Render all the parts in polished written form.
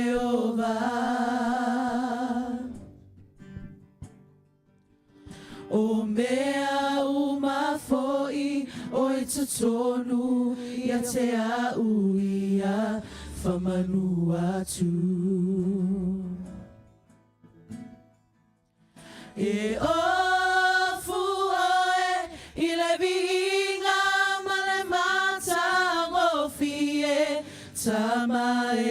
Ieova. O mea uma foʻi o i totonu ia te a'u ia famanu atu. E ofu ʻoe i le viiga ma le matagofie tama e.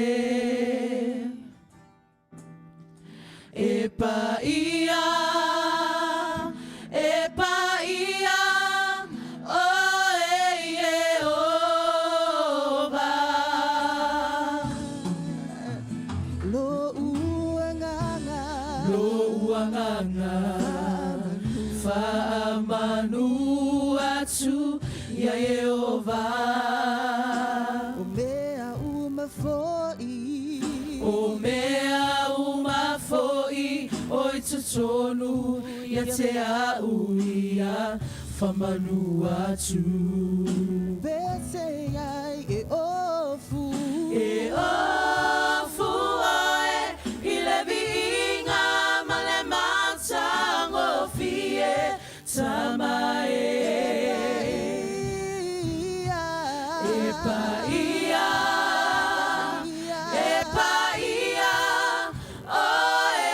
E paia, e paia, ʻoe Iēhova. Loʻu agaga. Loʻu agaga. Faamanu atu iā Iēhova. O mea uma foʻi. O mea uma foʻi o i totonu ia te a'u ia famanu atu. Pese ai e ofu. E ofu ʻoe i le viiga ma le matagofie Tama e. E paia, e paia, ʻoe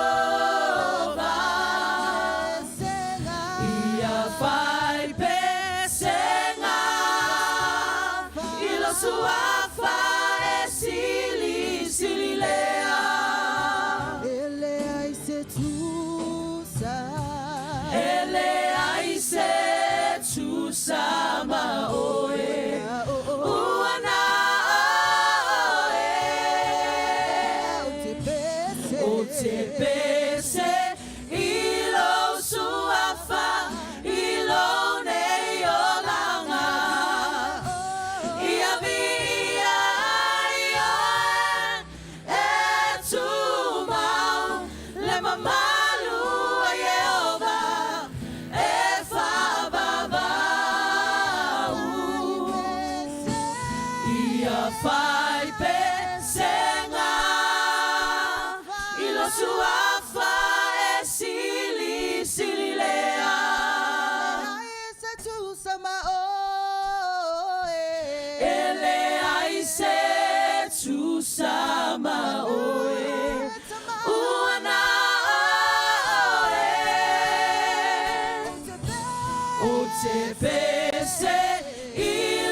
Iēhova. Ia fai pesega i lo suafa e silisili lea. E leai se tusa. E leai se tusa ma ʻoe. Ua na ʻoe. O te pese i lou suafa i lou nei olaga. Ia viia ai ʻoe E tumau le mamalu a Iēhova e faavavau. Ia fai pesega i lo suafa e silisili lea. E leai se tusa ma ʻoe, ua na ʻoe. O te pese i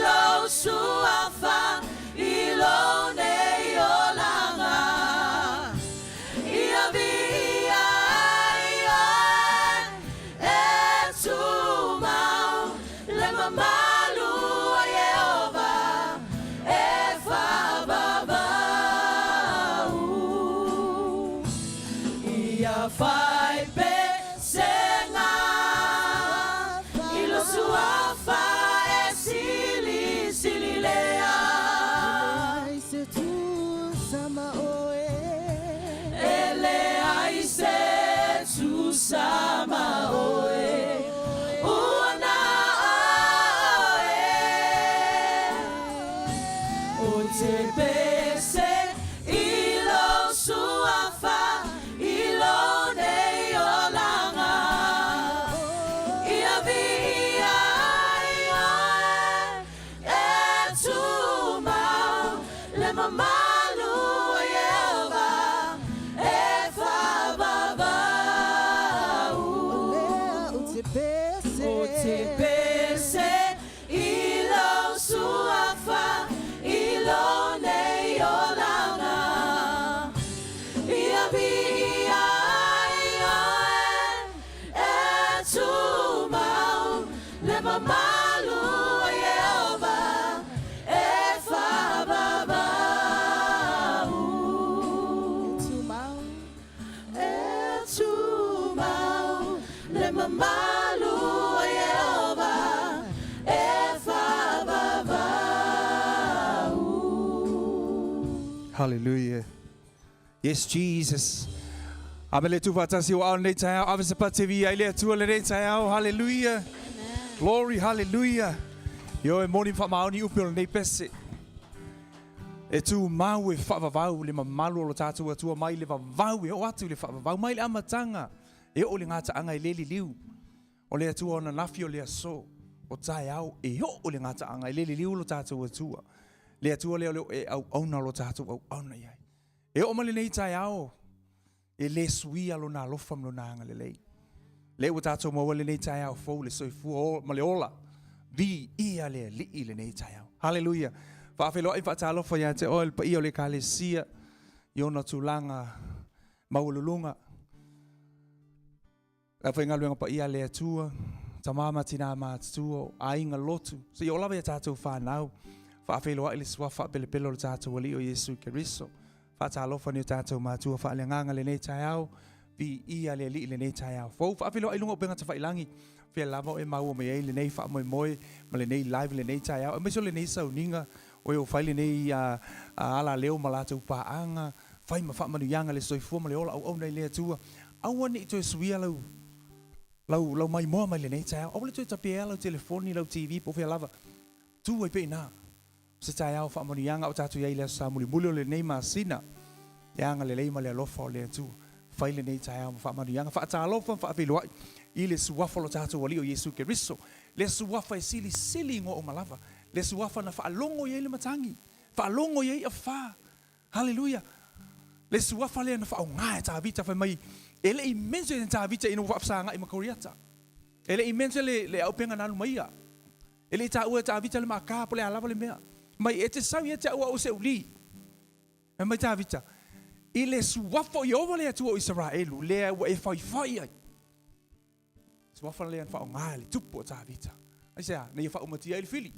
lou suafa i lou nei olaga. Ia viia ai ʻoe e tumau le mamalu a Iēhova e faavavau. Ia fai pesega i lo suafa e silisili lea. E leai se tusa ma ʻoe, ua na ʻoe. O te pese i lou suafa i lou nei olaga. Ia viia ai ʻoe E tumau le mamalu a Iēhova e faavavau. O te pese i lou suafa i lou nei olaga. Ia viia ai ʻoe e tumau le mamalu a Iēhova e faavavau. E tumau le mamalu a Iēhova e faavavau. Hallelujah. Yes Jesus. Ave le tuufaatasi o ao lenei taeao, ave se pate viia i le Atua lenei taeao. Hallelujah. Glory, hallelujah. Ioe moni ma faamaoni upe o lenei pese. E tumau e faavavau le mamalu o lo tatou Atua mai le vavau e oo atu i le faavavau, mai le amataga e oo i le gataaga e le liliu. O le Atua o ananafi o le aso o taeao e oo i le gataaga e le liliu lo tatou Atua. Le Atua lea o le e auauna lo tatou auauna i ai. E oo mai lenei taeao, e le suia lona alofa ma lona agalelei. Lea ua tatou maua lenei taeao fou le soifua ma le ola. Viia le Alii i lenei taeao. Haleluia. Faafeiloai faatalofa ia te oe le paia o le Ekalesia i ona tulaga maualuluga. Le aufaigaluega paia a le Atua, tama ma tina matutua, o aiga lotu, seia oo lava ia tatou fanau, faafeiloai le suafa faapelepele o le tatou Alii o Iesu Keriso. Faatalofa ni o tatou matua faaleagaga lenei taeao, viia le Alii lenei taeao fou. Faafeiloai i luga o upega tafailangi, fea lava o e maua mai ai lenei faamoemoe ma lenei live lenei taeao, aemaise o lenei sauniga o e o fai lenei alaleo ma latou paaga, fai ma faamanuiaga le soifua ma le ola auauna i le Atua. Aua ne i toe suia lau, lau, lau maimoa mai lenei taeao. Aua le toe tapea lau telefoni, lau TV po o fea lava. Tu ai pea i ina. O se taeao faamanuiaga o tatou i ai i le Aso Sa mulimuli o lenei masina. Le agalelei ma le alofa o le Atua. Fai lenei taeao ma faamanuiaga. Faatalofa ma faafeiloai i le Suafa o lo tatou Alii o Iesu Keriso. Le Suafa e silisili igoa uma lava. Le Suafa na faalogo i ai le matagi. Faalogo i ai afa. Haleluia! Le suafa lea na faaaoga e Tavita fai mai e le i mention e Tavita ina ua faafesagai ma Koriata. E le i mention le, le auupega na alu mai ia. E le i taua e Tavita le maaka po o le a lava le mea. Mai e te sau ia te au au o se uli. Fai mai Tavita, i le suafa o Ieova le Atua o Isaraelu, lea ua e faifai ai. Suafa lea na faaaoga e le tupu o Tavita. Aisea? Na ia faaumatia ai le fili.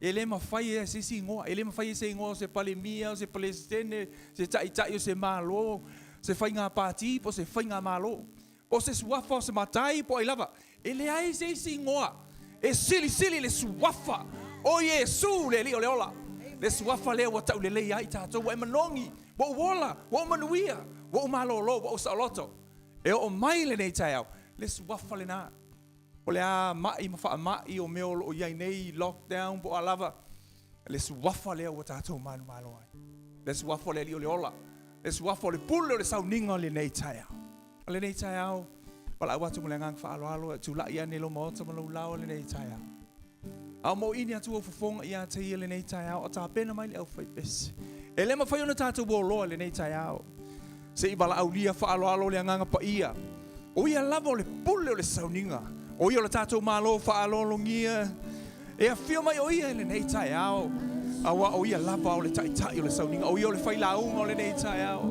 E le mafai e se isi igoa, e le mafai e se igoa o se Palemia, o se Peresetene, se Taitai o se Malo, se faiga pati po o se faigamalo, po o se suafa o se matai po o ai lava. E leai se isi igoa e silisili i le suafa o Iesu le Alii o le ola. Le suafa lea ua taulelei ai tatou, ua e manogi, ua ou ola, ua ou manuia, ua ou malolo, ua ou saoloto. E oo mai lenei taeao, le suafa lena. O le a ma'i ma faama'i o mea o lo o i ai nei, lockdown po o a lava, le suafa lea ua tatou manumalo ai. Le suafa o le Alii o le ola, le suafa o le pule o le sauniga o lenei taeao. O lenei taeao, valaau atu ma le agaga faaaloalo e tulai ane i lou maota ma lou lao lenei taeao. A o moini atu ou fofoga ia te ia lenei taeao, a tapena mai le aufaipese. E le mafai ona tatou oloa lenei taeao. Se i valaaulia faaaloalo le Agaga Paia. O ia lava o le pule o le sauniga. O ia o le tatou Malo faaaloalogia. E afio mai o ia i lenei taeao. Aua o ia lava o le Taitai o le sauniga. O ia o le failauga o lenei taeao.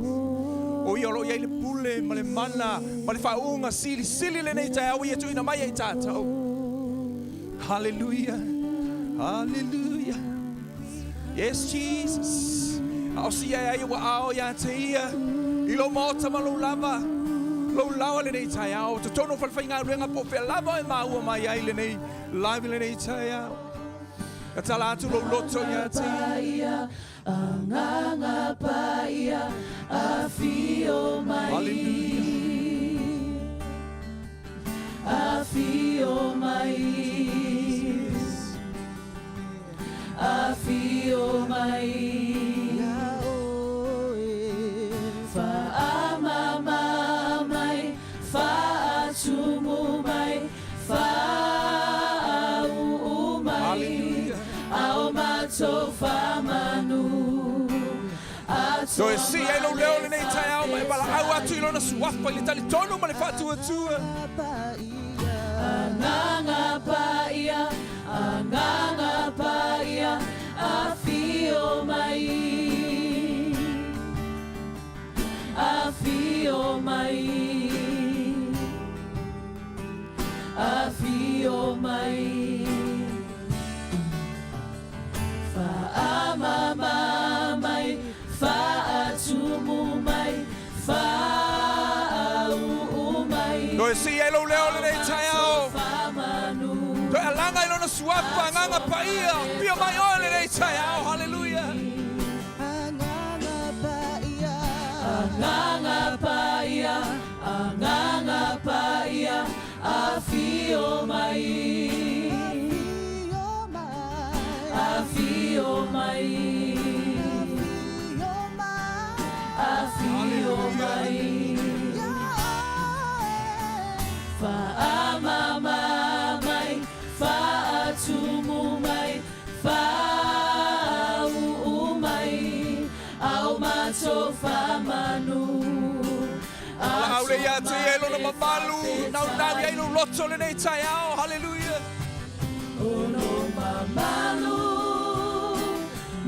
O ia o lo o i ai le pule ma le mana ma le faauuga silisili lenei taeao ua ia tuuina mai ai tatou. Hallelujah. Hallelujah. Yes, Jesus. A o si ai ua ao ia te ia i lou maota ma lou lava. Lou lawa lenei taeao. Totonu o falefaigaluega po o fea lava e maua mai ai lenei live lenei taeao. Ka tala atu lou loto ia te ia. Agaga paia, afio mai. Hallelujah. Afio mai. Afio mai. Faamama mai, faatumu mai, faauu mai. Hallelujah. Ao matou faamanu. Toe sii ai lou leo lenei taeao ma e valaau atu i Lona Suafa i le talitonu ma le faatuatua. Agaga paia, Agaga paia, afio mai, afio mai, afio mai. Faamama mai, faatumu mai, faauu mai. Toe sii ai lou leo lenei taeao. Toe alaga i Lona Suafa, Agaga Paia, afio mai oe lenei taeao. Haleluia. Agaga Paia. Agaga Paia, Agaga Paia, afio mai. Afio mai. Afio mai. mai. Faamama mai, faatumu mai, faauu mai, ao matou faamanu. Valaau lea ia te ia i lona mamalu, naunau i ai lou loto lenei taeao. Haleluia. O lou mamalu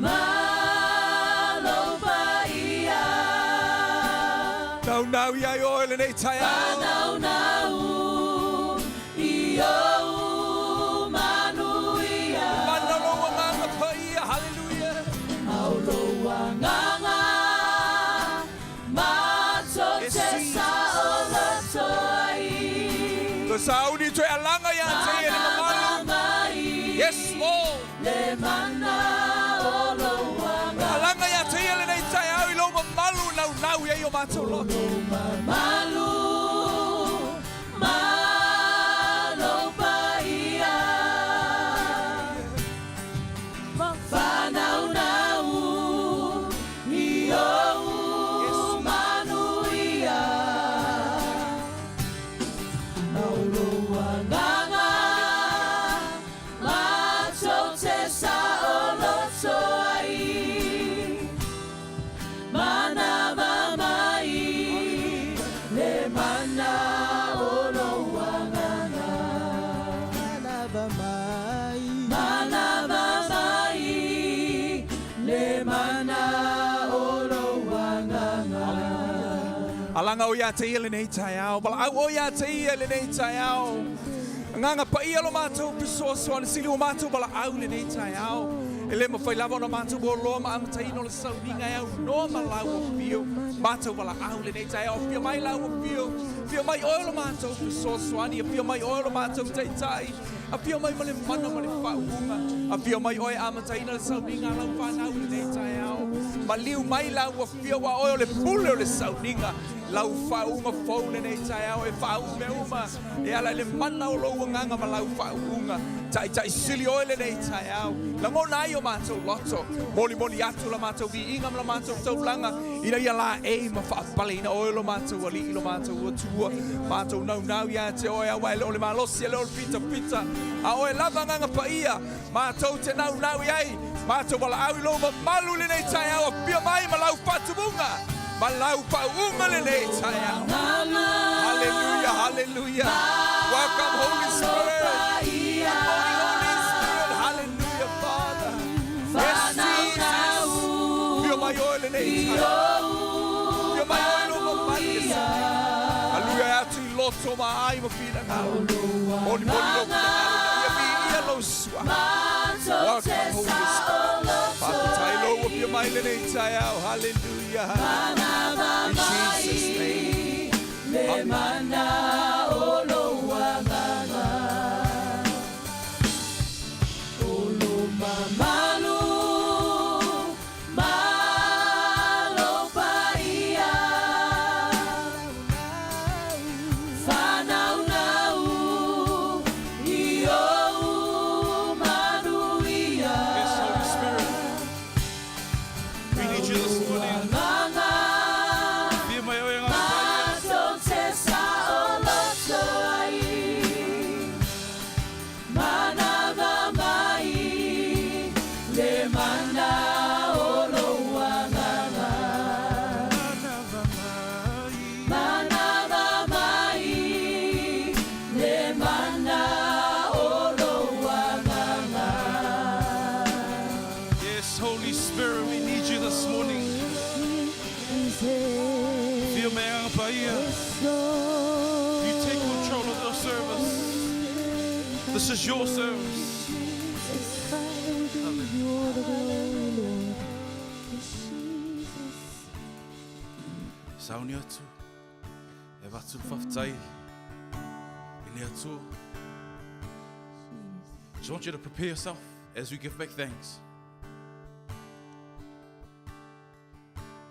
ma lou paia. Naunau i ai oe lenei taeao. Fanaunau i ou manuia. Mana o lou agaga paia. Haleluia. Ao lou agaga matou Yes, te Jesus. saoloto ai. Toe sauni toe alaga ia te ia le mamalu. Manava mai Yes, Lord. le mana o lou agaga. Alaga ia te ia lenei taeao i lou mamalu naunau i ai o matou loto. Mamalu ma lou paia. Fanaunau i ou manuia. Ao lou agaga matou te saoloto ai. Manava mai le mana o lou agaga. Manava mai. Manava mai le mana o lou agaga. Alaga oe ia te ia lenei taeao. Valaau oe ia te ia lenei taeao. Agaga paia lo matou fesoasoani sili o matou valaau lenei taeao. E le mafai lava ona matou oloa ma amataina o le sauniga e aunoa ma lau afio. Matou valaau lenei taeao. Afio mai lau afio. Afio mai oe lo matou fesoasoani. Afio mai oe lo matou taitai. Afio mai ma le mana ma le faauuga. Afio mai oe amataina le sauniga a lau fanau lenei taeao. Maliu mai lau afio aua oe o le pule o le sauniga. Lau faauuga fou lenei taeao e faauu mea uma. E ala i le mana o lou agaga ma lau faauuga. Taitai sili oe lenei taeao. Lagona ai o matou loto. Molimoli atu la matou viiga ma la matou taulaga. Ina ia laei ma faapaleina oe lo matou alii lo matou Atua. Matou naunau ia te oe aua e le o le malosi e le o le pitapita. A oe lava agaga paia. Matou te naunau i ai. Matou valaau i lou mamalu lenei taeao. Afio mai ma lau faatumuga. Ma lau faauuga lenei taeao. Hallelujah, hallelujah. Welcome, Holy Spirit. Good morning, Holy Spirit. Hallelujah, Father. Yes, Jesus. Afio mai oe lenei taeao. Afio mai oe lo mamalu. Hallelujah, atu i loto ma ai ma finagalo. Moli moli lou finagalo. Ia viia lou suafa. Welcome, Holy Spirit. Faafetai lou afio mai lenei taeao. Hallelujah. In Jesus' name. Le mana o lou agaga. O lou mamalu ma lou paia. Fanaunau i ou manuia. Yes, Holy Spirit. We need you this morning. Agaga Afio mai oe agaga paia. matou te saoloto ai. Manava mai le mana o lou agaga. Manava mai le mana o lou agaga. Yes, Holy Spirit, we need you this morning. Afio mai agaga paia. You take control of the service. This is your service. Father, we give you all the glory, Lord. Yes, Jesus. Sauni atu. E avatu le faafetai. I le Atua. Just want you to prepare yourself as we give back thanks.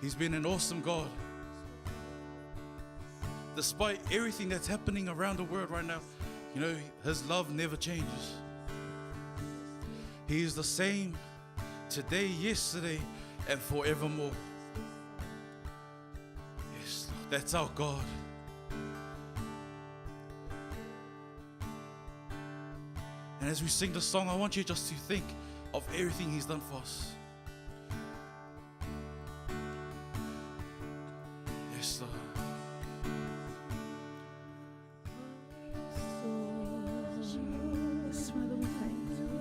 He's been an awesome God. Despite everything that's happening around the world right now, His love never changes. He is the same today, yesterday, and forevermore. Yes, Lord. That's our God. And as we sing the song, I want you just to think of everything He's done for us. Yes, Lord. Yes, Father, we thank you.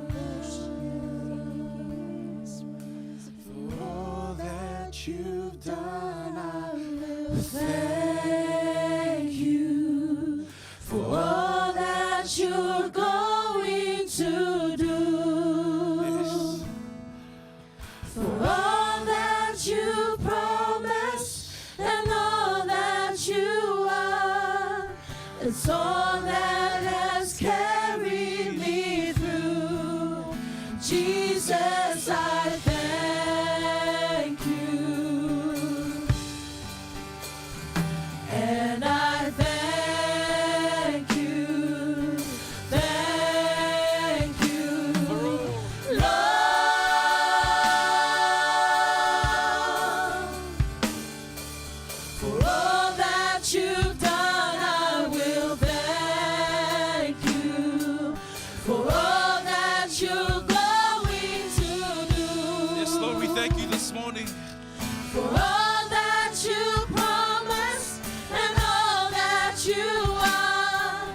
For all that you've done, I will Thank you for all that you're going to do. Yes. For all that you promised and all that you are, it's all that has carried me through. Jesus, I thank you. And I thank you, thank you, Lord. For all that you've done, I will thank you. For all that you're going to do. Yes, Lord, we thank you this morning. For all that you promised and all that you are,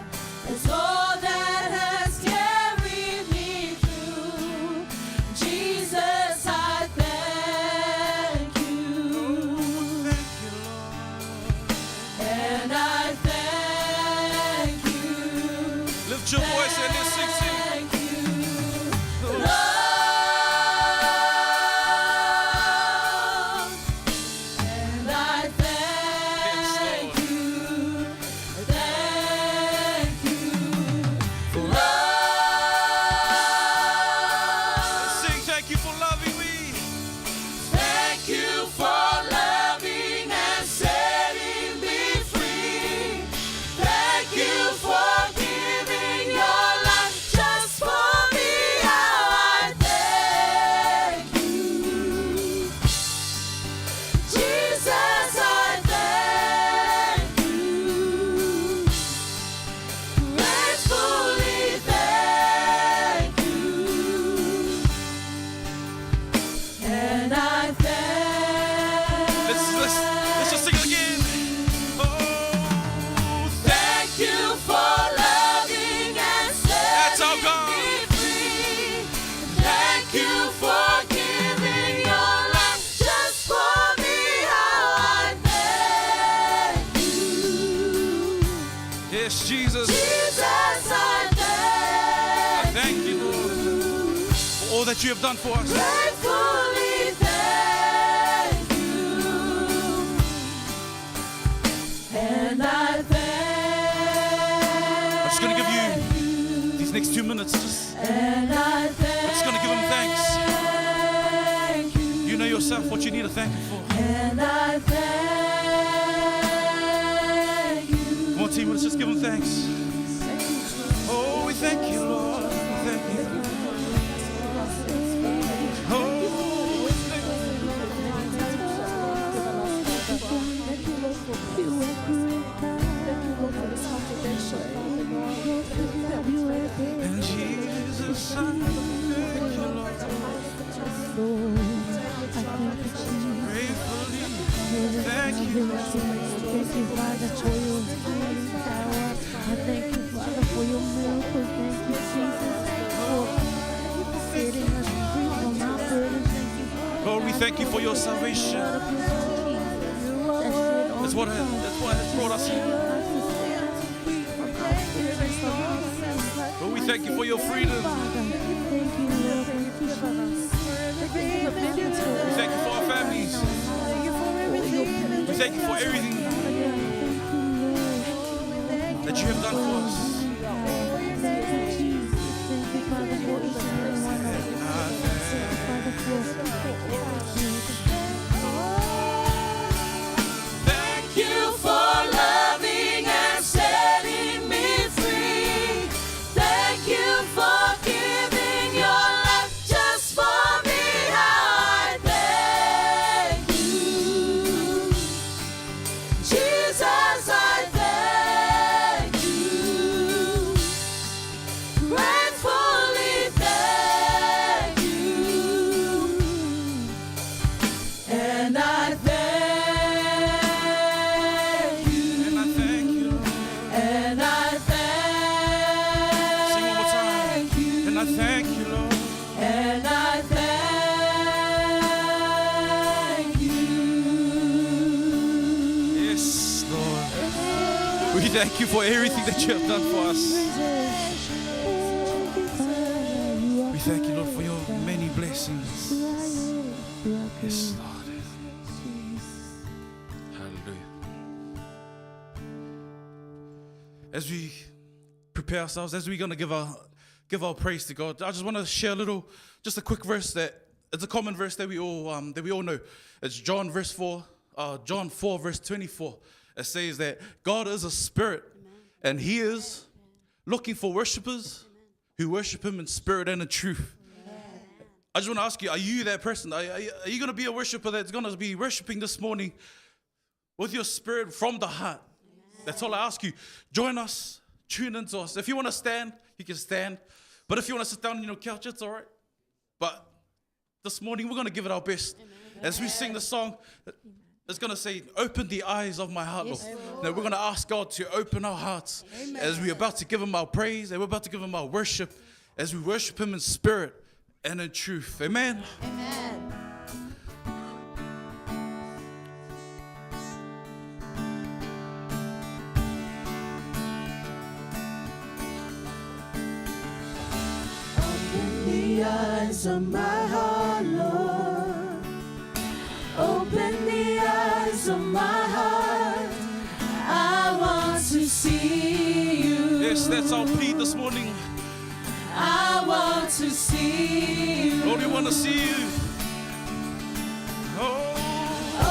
it's all that has carried me through. Jesus, I thank you. Thank you, Lord. And I thank you. Lift your voice and let's sing, sing. Thank you, Lord. And I thank you, thank you, Lord. Sing, thank you for loving me. Thank you for loving and setting me free. Thank you for giving your life just for me. How I thank you. Jesus, I thank you. Gratefully thank you. And I thank Let's just sing it again. Oh, Thank you for loving and That's our setting God. me free. Thank you for giving your life just for me. How I thank you. Yes, Jesus. Jesus, I thank, Thank you, Lord, for all that you have done for us. Gratefully thank you. And I thank I'm just gonna give you these next 2 minutes. Just, And I thank just gonna give him thanks. you. You know yourself what you need to thank him for. And I thank you. Come on, team, let's just give him thanks. Oh, we thank you, Lord. We thank you. Oh, we thank you. Thank you, Lord, for Thank you, Lord, for this congregation, Father God. And Jesus, I thank you, Lord. Gratefully thank you. Thank you, Father, for your healing power. I thank you, Father, for your miracle. Thank you, Jesus, for setting us free from our burdens. Thank you, Father. Lord, we thank you for your salvation. That's what has brought us here. Lord, we thank you for your freedom. Thank you, Lord. Thank you, Jesus. We thank you for our families. We thank you for everything that you have done for us. Thank you, Jesus. Thank you, Father, for each and every one of us. Thank you, Father, for Thank you for loving and setting me free. Thank you for giving your life just for me. How I thank you. Jesus. We thank you for everything that you have done for us. We thank you, Lord, for your many blessings. Yes, Lord. Hallelujah. As we prepare ourselves, as we're going to give our give our praise to God, I just want to share a little, just a quick verse that it's a common verse that we all um, that we all know. It's John verse four, uh, John 4 verse 24. It says that God is a spirit, Amen. and He is looking for worshipers Amen. who worship Him in spirit and in truth. I just want to ask you, are you that person? Are, are, are you going to be a worshiper that's going to be worshiping this morning with your spirit from the heart? That's all I ask you. Join us, tune into us. If you want to stand, you can stand. But if you want to sit down on your couch, it's all right. But this morning, we're going to give it our best. Amen. As we sing the song, it's going to say, Open the eyes of my heart, yes, Lord. Now, we're going to ask God to open our hearts Amen. as we're about to give Him our praise and we're about to give Him our worship as we worship Him in spirit and in truth. Amen. Amen. Open the eyes of my heart, Lord. Open the eyes of my heart. I want to see you. Yes, that's our plea this morning. I want to see you. Lord, we want to see you. Oh.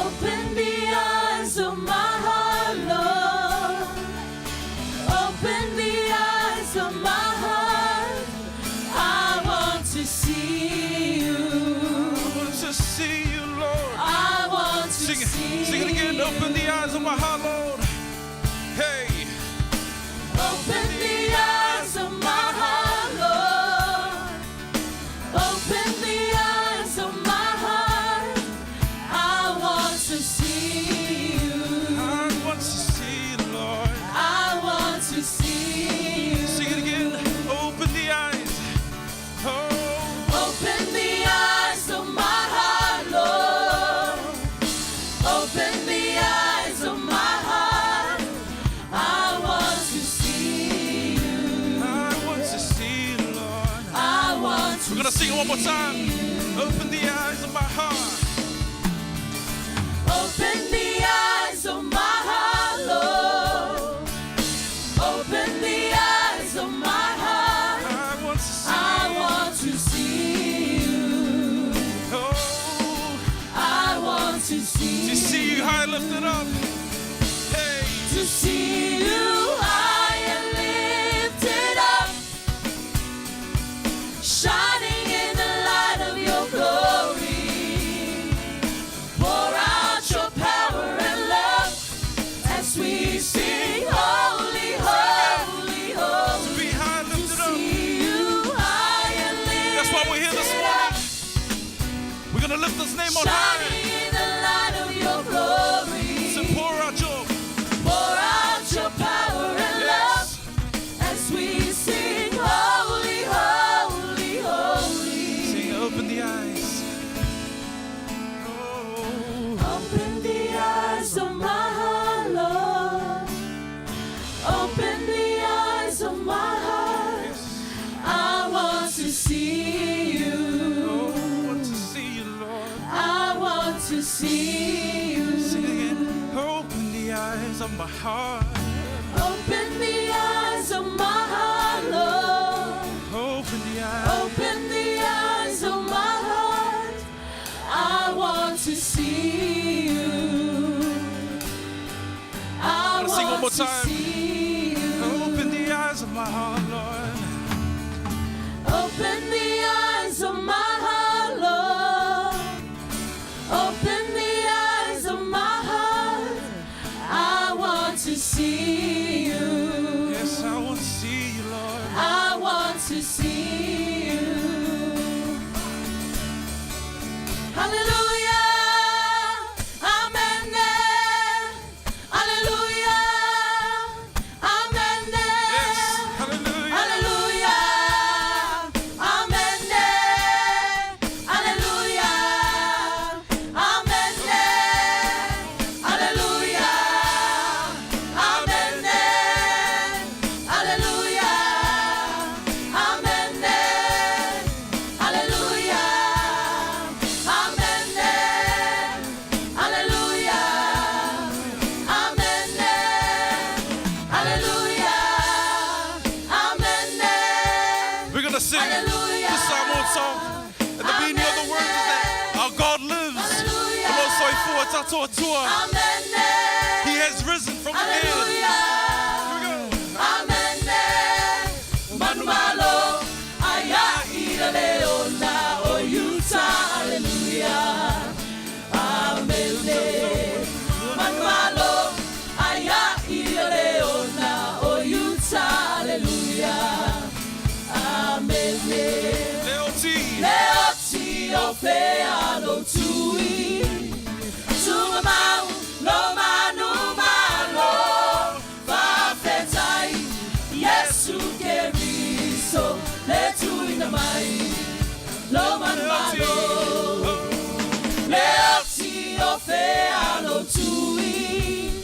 Open the eyes of my heart, Lord. Open the eyes of my heart. I want to see you. I want to see you, Lord. I want to sing it, see Sing it again. Open the eyes of my heart, Lord. Hey. Open the eyes of my heart, Lord. Open the eyes of my heart. I want to see you. I want to see you, Lord. I want to see you. Sing it again. Open the eyes. Oh. Open the eyes of my heart, Lord. Open the eyes of my heart. I want to see you. I want to see you, Lord. I want to We're going to sing it one more time. Open the eyes of my heart. Open the eyes of my heart, Lord. Open the eyes of my heart. I want to see. I want to see you. Oh. I want to see To see you high lifted up. Hey. To see you high and lifted up, shining in the light of your glory. Pour out your power and love as we sing, Holy, holy, holy. To be high and To lifted up. see you high and lifted That's why we're here this up, morning. We're going to lift this name on high. shining in the light of your glory. To pour out your Pour out your power and love yes. as we sing, Holy, holy, holy. Sing, open the eyes. Oh. Open the eyes of my heart, Lord. Open the eyes of my heart. Yes. I want to see you. Oh, I want to see you, Lord. I want to see you. Sing again. Open the eyes of my heart. Open the eyes of my heart, Lord. Open the eyes. Open the eyes of my heart. I want to see you. I Wanna sing one want more to time? see you. Open the eyes of my heart, Lord. Open the eyes of my heart, Lord. Open the eyes of my heart. I want to see you. Yes, I want to see you, Lord. I want to see you. Hallelujah. Amen. Hallelujah. Amen. Yes, hallelujah. Hallelujah. Amen. Hallelujah. Amen. Hallelujah. Amen. tātou atua. Amene. He has risen from the dead. Hallelujah. Here we go. Amene. Manumalo. Aia i le leona o Utah. Hallelujah. Amene. Manumalo. Aia i le leona o Utah. Hallelujah. Amene. Leo T. Leo ti o fea lo tui Tunga mau lo manu malo Whawhetai Yesu Keriso Le tuina mai Lo manu malo Leo ti o fea lo tui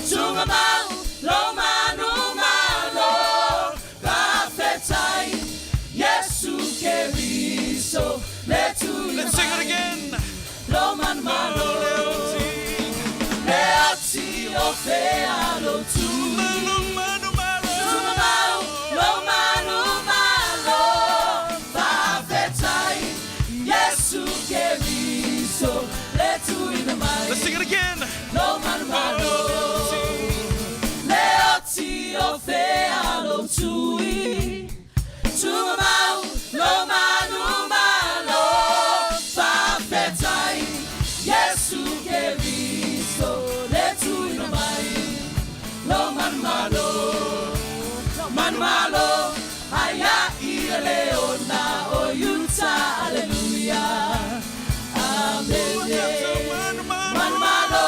Tunga mau lo manu malo Whawhetai Yesu Keriso Le tuina Let's sing it mai again. Lo manu malo Leo T. Leo ti o fea lo tui Manu, manu, malo. Tunga mau lo manu malo Whawhetai Yesu Keriso Le tuina mai Let's sing it again. Lo manu malo Leo ti o fea lo tui Tunga mau lo manu malo Whawhetai Yesu Keriso Le tuina mai Lo manu malo Manu malo Aia i le leona o Utah Hallelujah Amene Manu, manu. Manu malo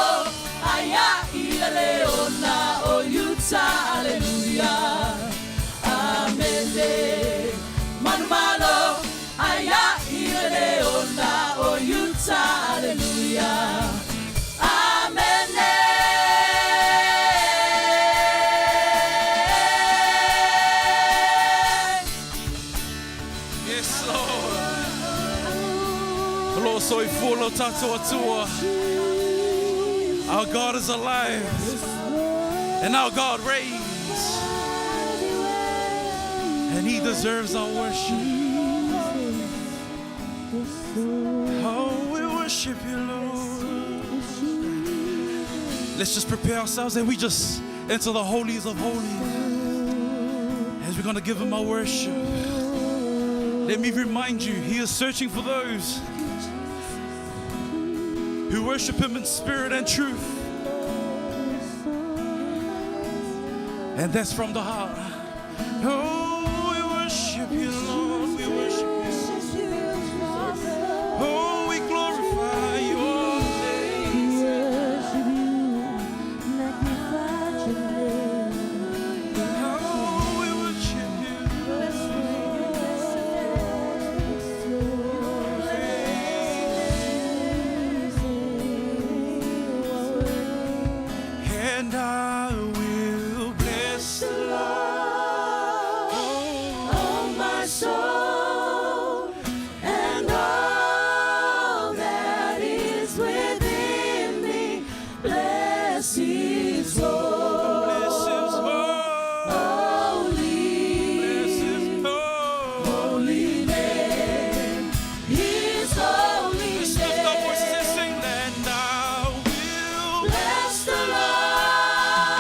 Aia i le leona o Utah Hallelujah Amene Manu malo Aia i le leona o Utah Hallelujah Amene Yes, Lord. Lord, so full of tatou atua. Our God is alive. And our God reigns. And he deserves our worship. Oh, we worship you, Lord. Let's just prepare ourselves and we just enter the holies of holies. As we're going to give him our worship. Let me remind you, he is searching for those who worship him in spirit and truth. And that's from the heart. Oh, we worship you, Lord. We worship you. Oh, we glorify your name. Oh, we worship you. And I will bless the Lord. Oh, my soul, and all that is within me, bless His Bless his holy, Bless his holy. holy name. His holy Let's lift our voices and name. sing. And I will Bless the Lord,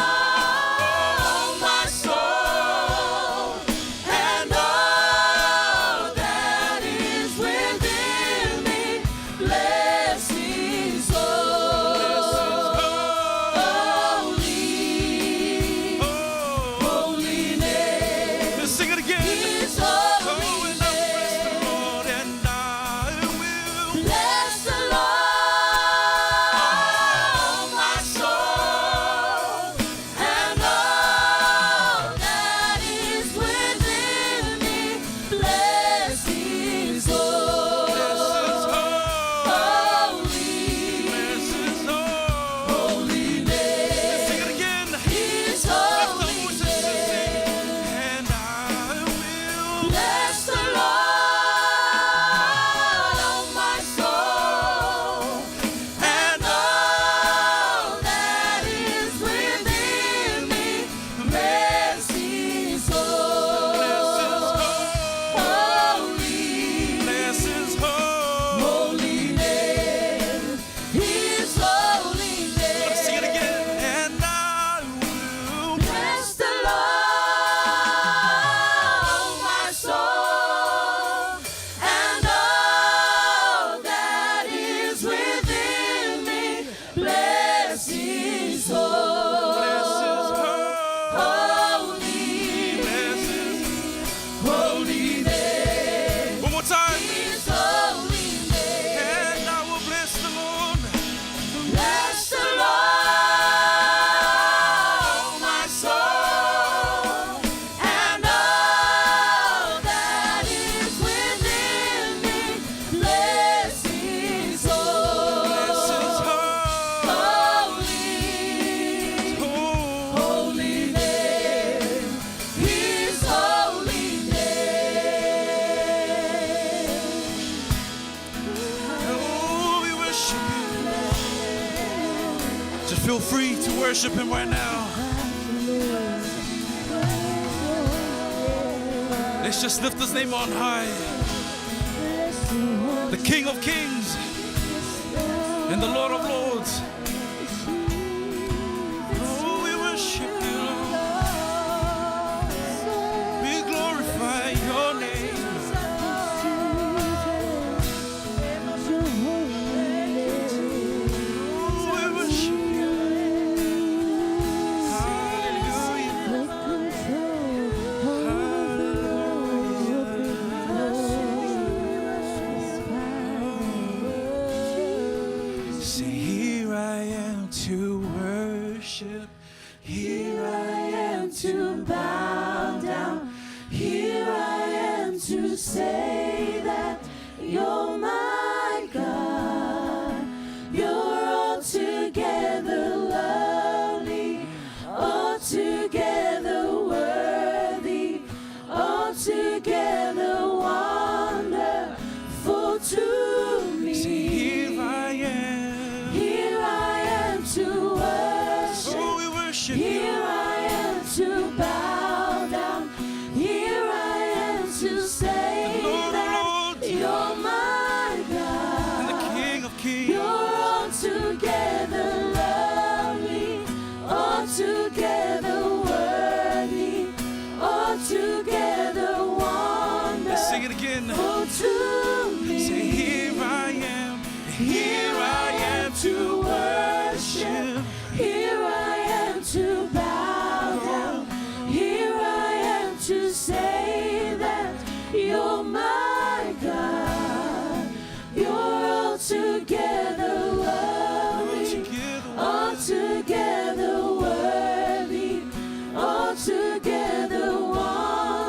free to worship Him right now. Let's just lift His name on high. The King of Kings and the Lord of Lords. Oh, we worship you, Lord. We glorify your name. Oh, we worship you. Hallelujah. Say, here I am to worship. Here I am to bow down. Here I am to say that you're my God. You're altogether lovely, altogether worthy, altogether wonderful to me. Say, here I am. Here I am to worship. Oh, we worship you. Here I am to bow down. Here I am to say The Lord of that Lords. you're my God. And the King of Kings. You're altogether lovely, altogether worthy, altogether Let's sing wonderful it again. to me. Say, here I am. Here I am to worship. Here I am to bow down. Here I am to say that you're my God. You're altogether lovely, Altogether altogether worthy, altogether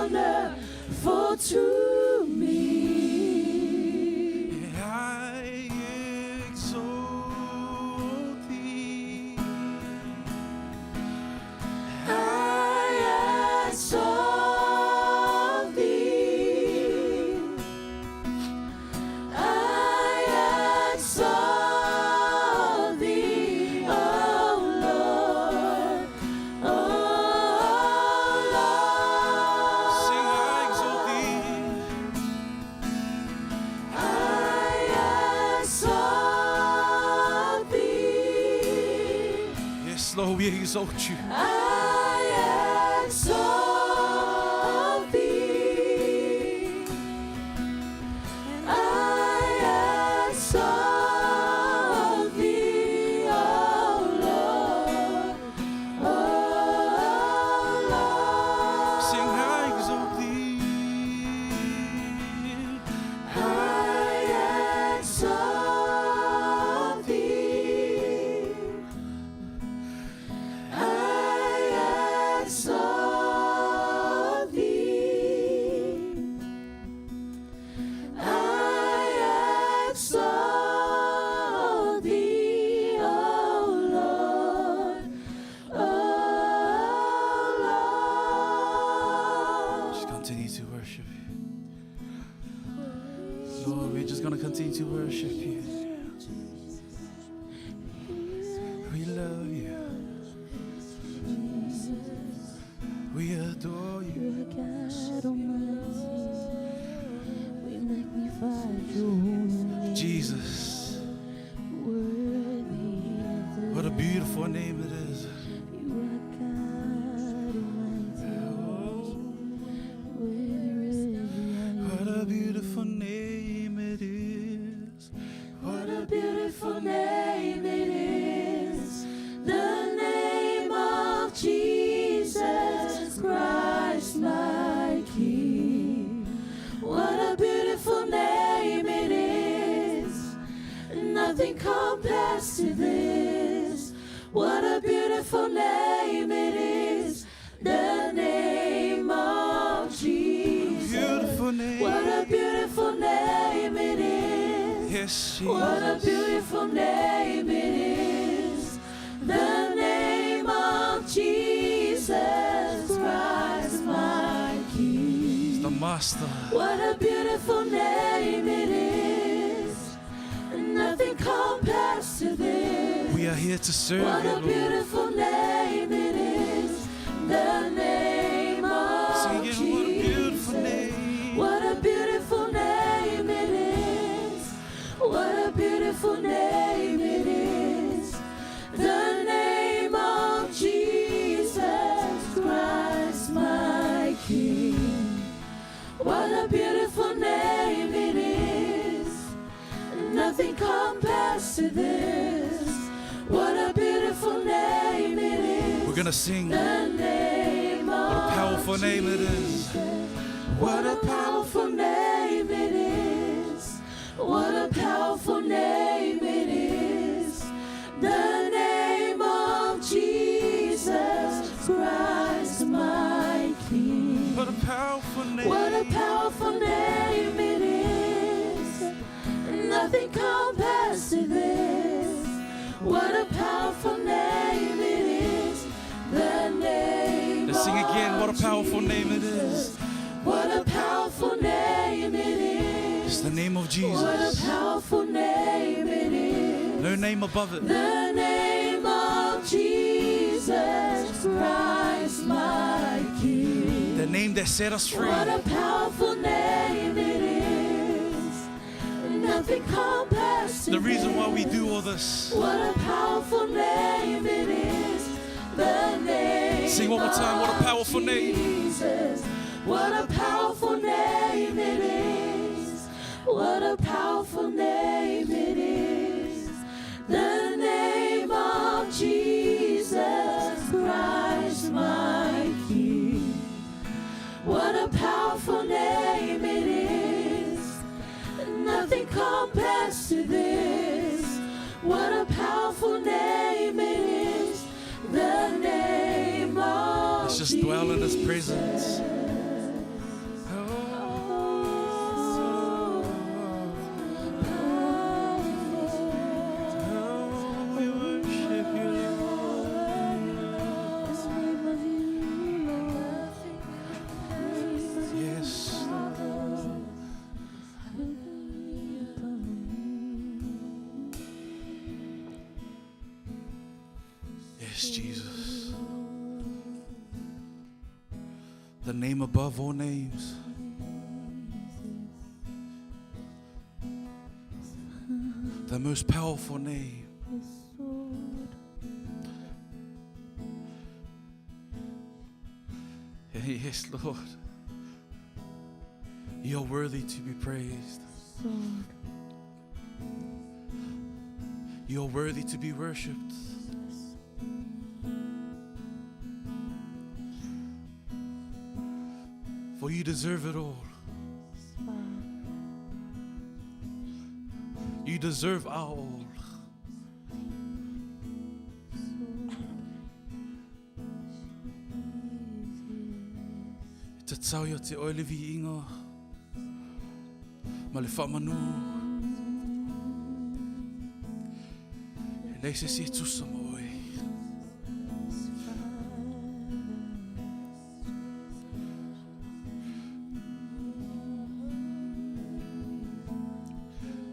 wonderful to me. I exalt thee. I exalt thee. I exalt thee, O Lord, O Sing, I Lord. exalt thee. I exalt thee. Yes, Lord, we exalt you. I exalt thee. I exalt thee, O Lord, O Lord. Sing, I exalt thee. I exalt thee. I exalt thee. I exalt thee, O Lord, O Lord. Just continue to worship you. Lord, we're just going to continue to worship you. We love you. We adore you. You are God Almighty. We magnify your holy name. Jesus, Worthy is the what a beautiful name it is. You are God Almighty. Worthy, worthy are you. What a beautiful name it is. What a beautiful name it is. The name of Jesus Christ, my King. What a beautiful name it is. Nothing compares to this. What a beautiful name it is. The name of Jesus. Beautiful name. What a beautiful name it is. Yes, What a Jesus. beautiful name it is. The name of Jesus Christ, my King. The Master. What a beautiful name it is. Nothing compares to this. We are here to serve What you, a Lord. beautiful name it is, the name of Sing again, what a beautiful Jesus. name. What a beautiful name it is. What a beautiful name it is. The name of Jesus Christ, my King. What a beautiful name it is. Nothing compares to this. What a beautiful name it is. We're gonna sing. The name What a of powerful name it is. Jesus. What a powerful name it is. What a powerful name it is. The name of Jesus Christ, my King. What a powerful name. What a powerful name it is. Nothing compares to this. What a powerful name it is. The name Let's sing again. What a of powerful name it is. Jesus. What a powerful name it is. It's the name of What a Jesus. powerful name it is. No name above it. The name of Jesus Christ, my King. The name that set us free. What a powerful name it is. Nothing compares to The reason why we this. do all this. What a powerful name it is. The name Sing one more time. What a of powerful name. Jesus. What a powerful name it is. What a powerful name it is. The name of Jesus Christ, my King. What a powerful name it is. Nothing compares to this. What a powerful name it is. The name of Let's just dwell in His presence. Oh, we worship you, Lord. Yes, Lord. Yes, Jesus. The name above all names. The most powerful name. Yes, Lord. You're worthy to be praised. You're worthy to be worshipped. For you deserve it all. You deserve our all. Te tau ia te oile vi inga. Ma le whamanu. E lei se se tusa mo oe.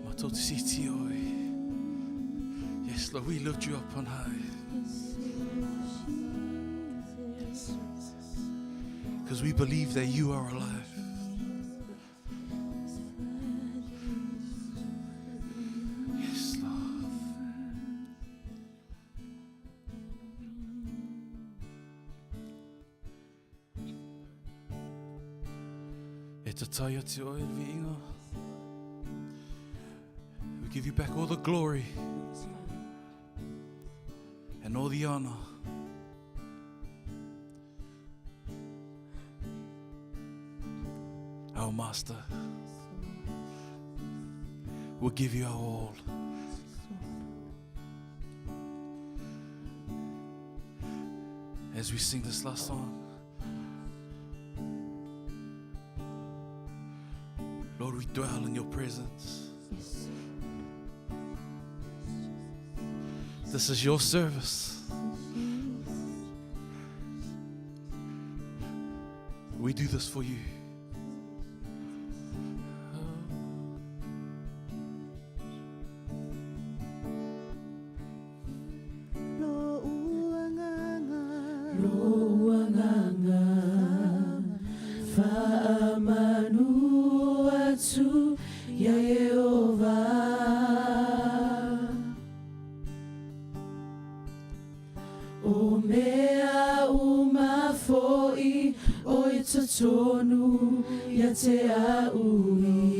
Ma tō te siti oe. Yes, Lord, we lift you up on high. Because we believe that you are alive. Yes, Lord. E te tai atu oe le viinga. We give you back all the glory and all the honor. Our Master, we'll give you our all. As we sing this last song, Lord, we dwell in your presence. This is your service. We do this for you. O mea uma fo'i o i totonu ia te au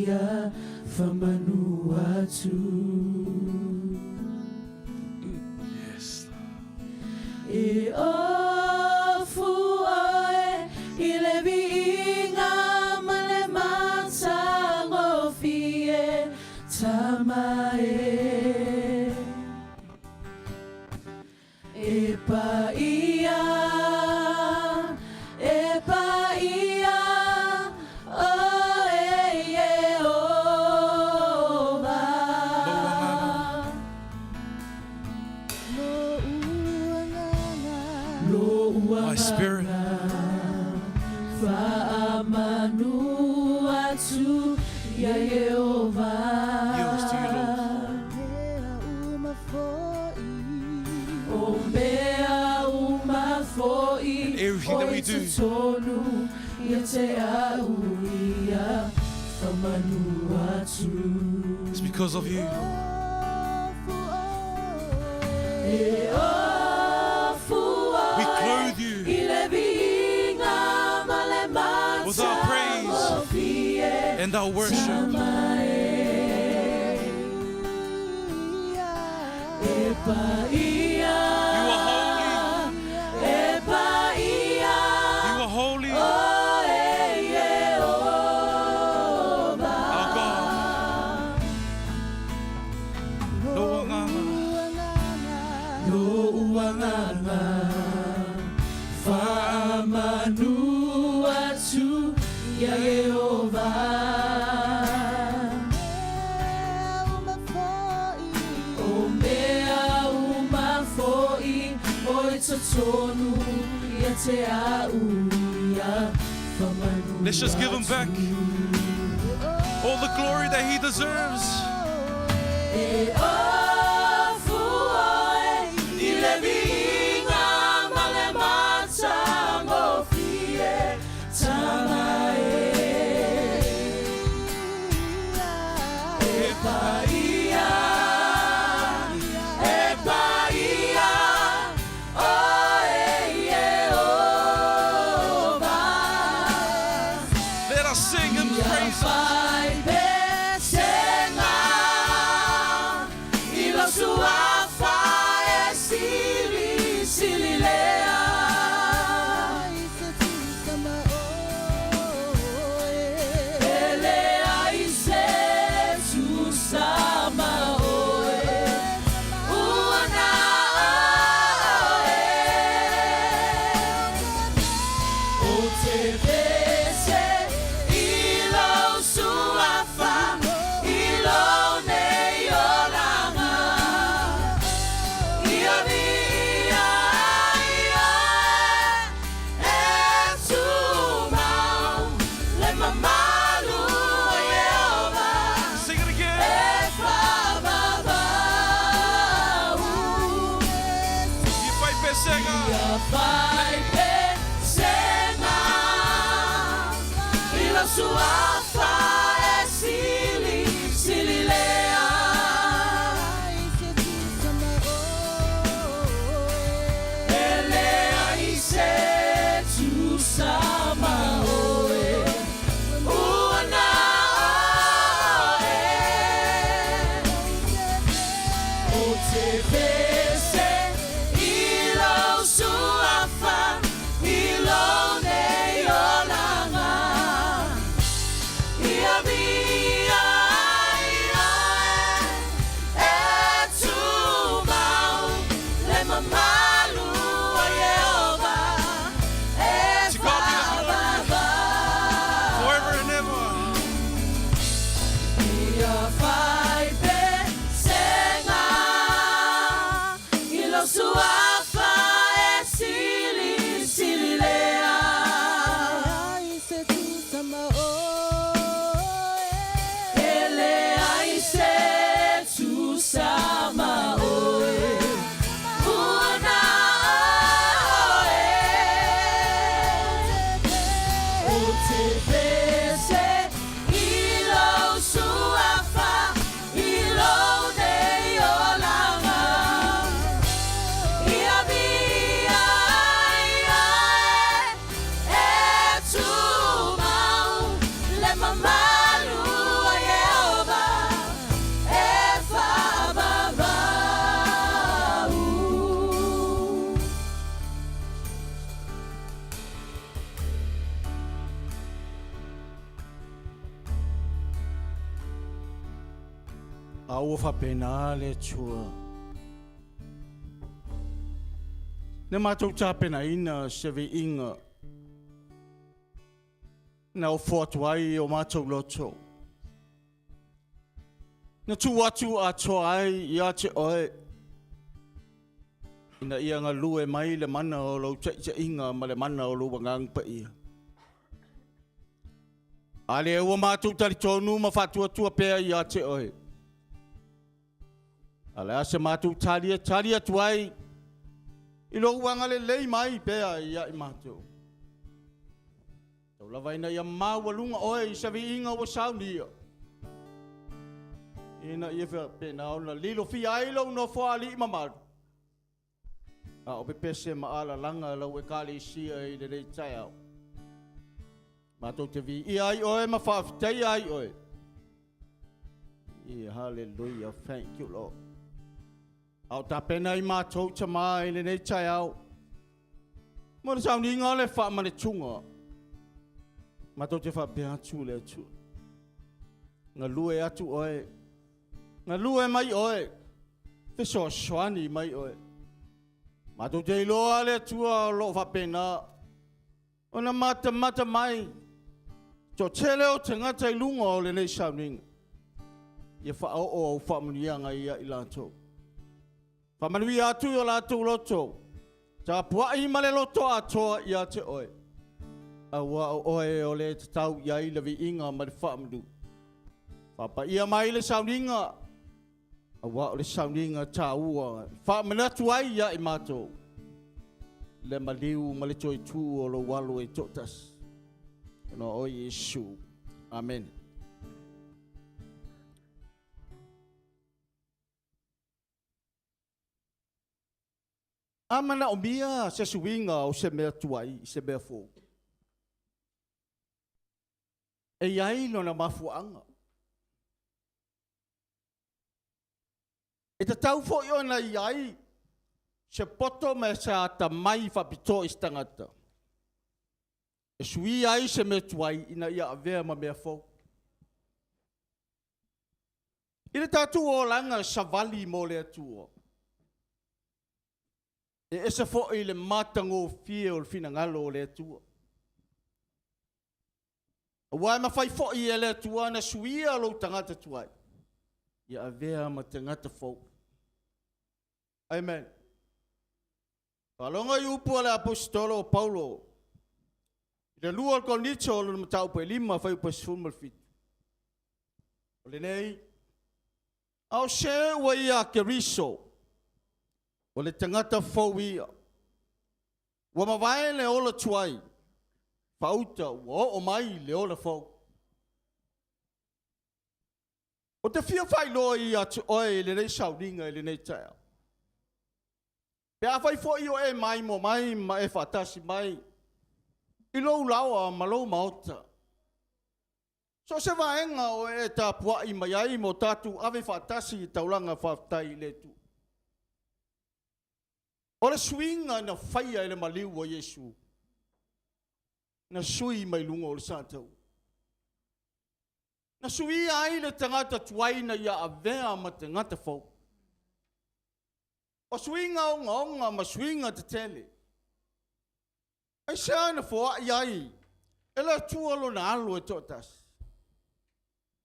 ia whamanu atu. Yes. E ofu oe i le viiga ma le matagofie tama e. E paia, e paia, o e Ieova. Lo My spirit. Whaamanu atu ia Ieova. Yields to you, Lord. O mea uma fo'i And everything that we do. o i totonu ia te au ia whamanu atu. It's because of you. E ofu We oe clothe you i le viiga ma le with our praise matagofie and our worship. E paia, You are holy. e paia, You are holy, o e Ieova. our God. Lo agaga. Lo uanganga, whaamanu atu ia Ieova. O mea uma fo'i o i totonu ia te au ia whamanu Let's just give him back all the glory that he deserves. E ofu oe i le viiga ma le matagofie tama e. E paia, e paia, o e Ieova. Let us sing him Ia praises. fai pesenga i lo suafa e sili sili lea. E lea i se tusa ma oe, ua na oe. O te pese i lo suafa i lo nei olanga. Ia via ia e tumau le mamalu o Ieova Sing it e again. whavavau. Ia fai pesega. Ia fai pesega i lo suafa e sili sili lea. E lea i se tusa ma oe, ua na oe. O te pese i lo suafa i lo nei olanga. Ia A ua faapena le Atua. Na matou tapenaina se viiga na ofo atu ai o matou loto. Na tuu atu atoa ai ia te oe ina ia galue mai le mana o lou taitaiga ma le mana o lou agaga paia. A lea ua matou talitonu ma faatuatua pea ia te oe. A le a se matou tali e tali atu ai i lou agalelei mai pea ia i matou. Tau lava ina ia maualuga oe i se viiga ua saunia. Ina ia faapena ona lilofia ai lou nofoalii mamalu. A o pepese ma alalaga lau ekalesia i lenei taeao. Matou te viia ai oe ma faafetaia ai oe. Yeah, hallelujah. Thank you, Lord. A o tapena i matou tama i lenei taeao. Mo le sauniga o le faamanetuga. Matou te faapea atu le Atua. Galue atu oe. Galue mai oe. Fesoasoani mai oe. Matou te iloa le Atua o lo o faapena ona matamata mai toatele o tagata i luga o lenei sauniga. Ia faaoo au faamanuiaga ia i latou. Faamanuia atu i o latou loto. Tapuai ma le loto atoa ia te oe. Aua o oe o le tatau i ai le viiga ma le faamanu. Faapaia mai le sauniga, aua o le sauniga taua e faamanatu ai ia i matou le maliu ma le toe tu o lou alo e toatasi. Ona o Iesu. Amen. A manaomia se suiga o se mea tuai i se mea fou, e i ai lona mafuaaga. E tatau foi ona i ai se poto ma se atamai faapitoa i se tagata e suia ai se mea tuai ina ia avea ma mea fou. I le tatou olaga savali mo le Atua, e ese foi le matagofie o le finagalo o le Atua. Aua e mafai foi e le Atua ona suia lou tagata tuai, ia avea ma tagata fou. Amen. Faalogo i upu a le aposetolo o Paulo i le 2 o Korinito o lona mataupu e 5 fuaiupu e 17. O lenei, a o se ua ia Keriso, o le tagata fou ia. Ua mavae le ola tuai, faauta ua oo mai le ola fou. O te fia faailoa ia te oe i lenei sauniga i lenei taeao. Pe afai foi o e maimoa mai ma e faatasi mai i lou laoa ma lou maota. So o se vaega o e tapuai mai ai mo tatou ave faatasi i taulaga faafetai i le Atua. O le suiga na faia e le maliu o Iesu, na sui mai luga o le sataua. Na suia ai le tagata tuai ina ia avea ma tagata fou. O suiga ogaoga ma suiga tetele. Aisea na foai ai e le Atua lona alo e toatasi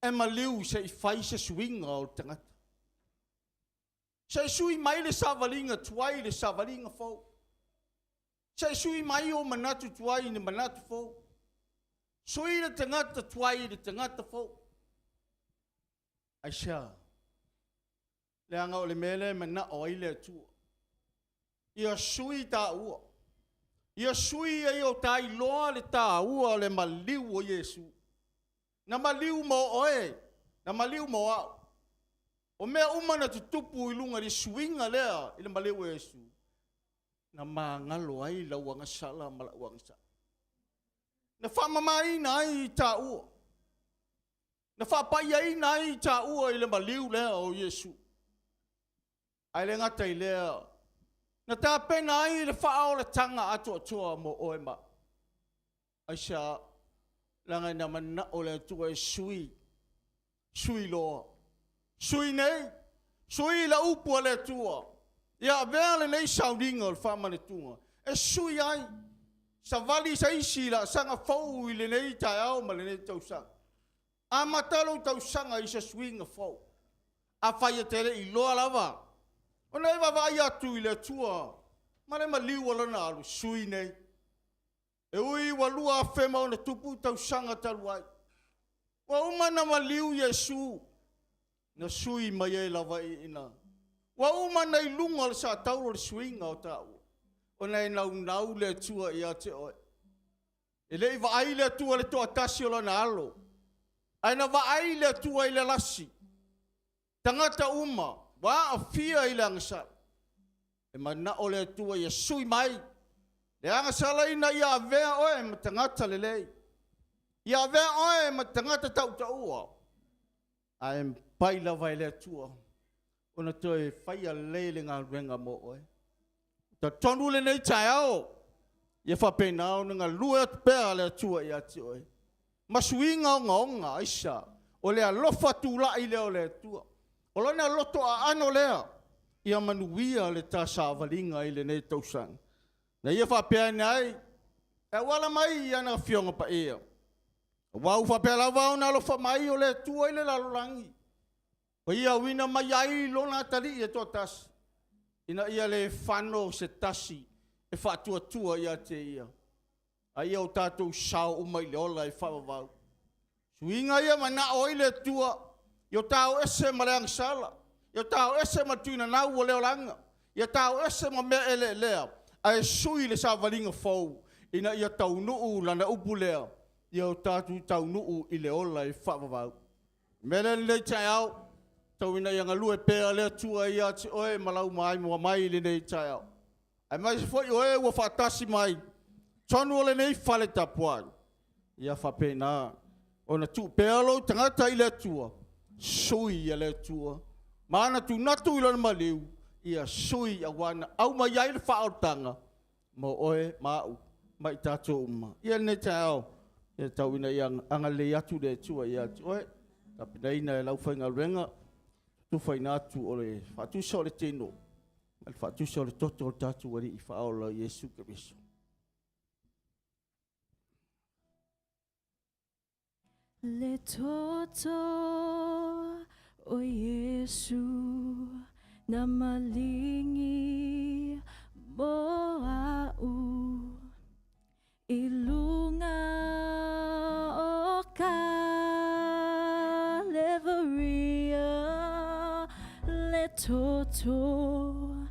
e maliu se i fai se suiga o le tagata. Se i sui mai le savaliga tuai i le savaliga fou. Se i sui mai o manatu tuai i le manatu fou. Sui le tagata tuai i le tagata fou. Aisea? Leaga o le mea lea e manao ai le Atua. Ia sui taua. Ia sui ai o ta iloa le taua o le maliu o Iesu. Na maliu mo oe, na maliu mo au. O mea uma na tutupu i luga i le suiga lea i le maliu o Iesu, na magalo ai lau agasala ma lau agasala. Na faamamaina ai i taua. Na faapaiaina ai i taua i le maliu lea o Iesu. Ae le gata i lea, na tapena ai le faaolataga atoatoa mo oe ma au. Aisea? Leaga ina manao le Atua e sui, sui loa. Sui nei, sui le upu a le Atua, ia avea lenei sauniga o le faamanetuga e sui ai, savali se isi i laasaga fou i lenei taeao ma lenei tausaga. Amata lou tausaga i se suiga fou. Afai e te le i iloa lava, ona e vaavaai atu i le Atua ma le maliu o Lona alu, sui nei. E ui ua 2000+ tausaga talu ai, ua uma ona maliu Iesu, na sui mai ai lava i ina. Ua uma ona i luga o le satauro le suiga o taua, ona e naunau le Atua ia te oe. E le i vaai le Atua i le toatasi o Lona alo, ae na vaai le Atua i le lasi, tagata uma ua aafia i le agasala. E manao le Atua ia sui mai le agasala ina ia avea oe ma tagata lelei, ia avea oe ma tagata tautaua, ae pai lava e le Atua ona toe faia lelei le galuega mo oe. Talitonu lenei taeao, ia faapena ona galue atu pea le Atua ia te oe. Ma suiga ogaoga, aisa, o le alofa tulai lea o le Atua. O lona loto aano lea, ia manuia le ta savaliga i lenei tausaga. Na ia faapea ane ai, e auala mai i ana Afioga Paia. Aua ua faapea lava ona alofa mai o le Atua i le lalolagi, ua ia auina mai ai lona atalii e toatasi, ina ia le fano se tasi e faatuatua ia te ia, a ia o tatou sao uma i le ola e faavavau. Suiga ia manao ai le Atua, ia tao ese ma le agasala, ia tao ese ma le tuinanau o le olaga, ia tao ese ma mea eleelea, ae sui le savaliga fou, ina ia taunuu lana upu lea, ia o tatou taunuu i le ola e faavavau. Mea lea lenei taeao, tau ina ia galue pea le Atua ia te oe ma lau maimoa mai i lenei taeao. Aemaise foi o e ua faatasi mai tonu o lenei fale tapuai, ia faapena ona tuu pea lou tagata i le Atua, sui ia le Atua, ma ana tunatu i lona maliu, ia sui aua na aumai ai le faaolataga mo oe ma au ma i tatou uma. Ia lenei taeao, ia tau ina ia agalelei atu le Atua ia te oe, tapenaina e lau faigaluega, tufaina atu o le faatusa o le tino, ma le faatusa o le toto o le tatou Alii faaola Iesu Keriso. Le toto o Iesu na malingi mo au i lunga o Kalevaria, le toto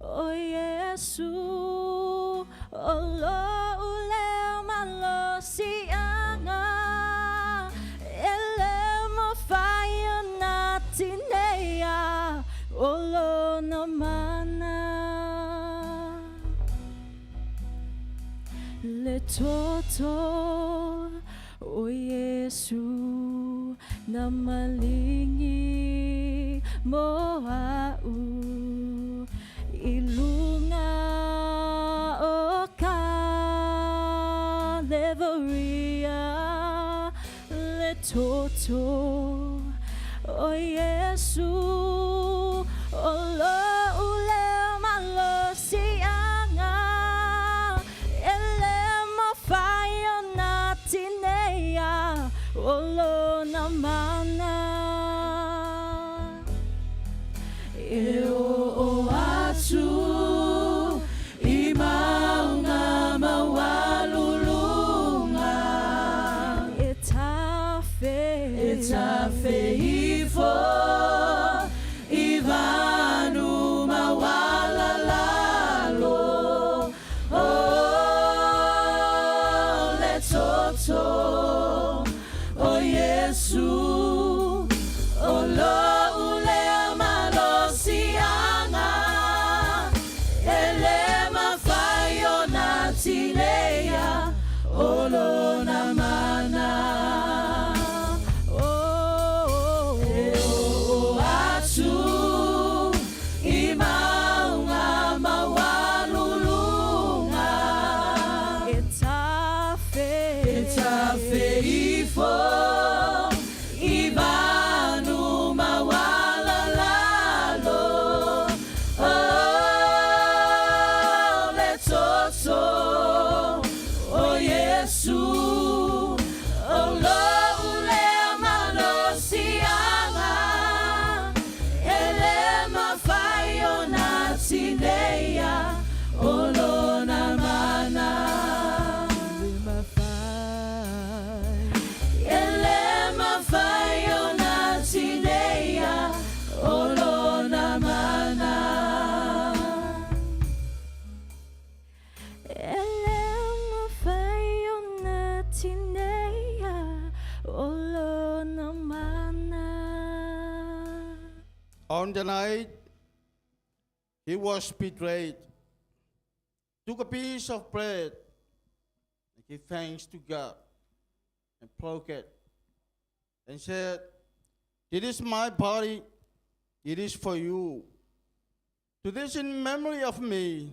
o Iesu o lo'u lea malosiaga e lē mafai ona tineia o lona mana. Le toto o Iesu na malingi mo au i lunga o Kalevaria, le toto o Iesu o lo'u lea malosiaga e lē mafai ona tineia o lona mana. E o'o atu i mauga maualuluga e tafe e tafe ifo. E le mafai ona tineia o lona mana. On the night he was betrayed, took a piece of bread and gave thanks to God and broke it and said, It is my body, it is for you. Do this in memory of me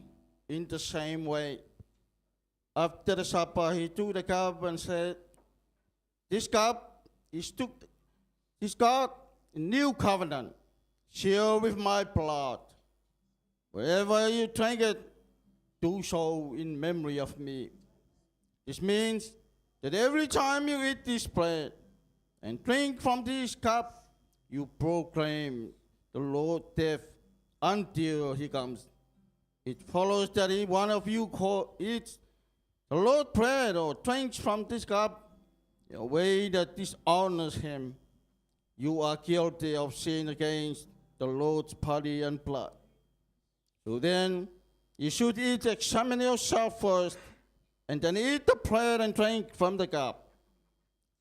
in the same way. After the supper, he took the cup and said, This cup is took this cup, a new covenant, sealed with my blood. Wherever you drink it, do so in memory of me. This means that every time you eat this bread and drink from this cup, you proclaim the Lord's death until he comes. It follows that if one of you eats the Lord's bread or drinks from this cup in a way that dishonors him, you are guilty of sin against the Lord's body and blood. So then, you should each examine yourself first, and then eat the bread and drink from the cup.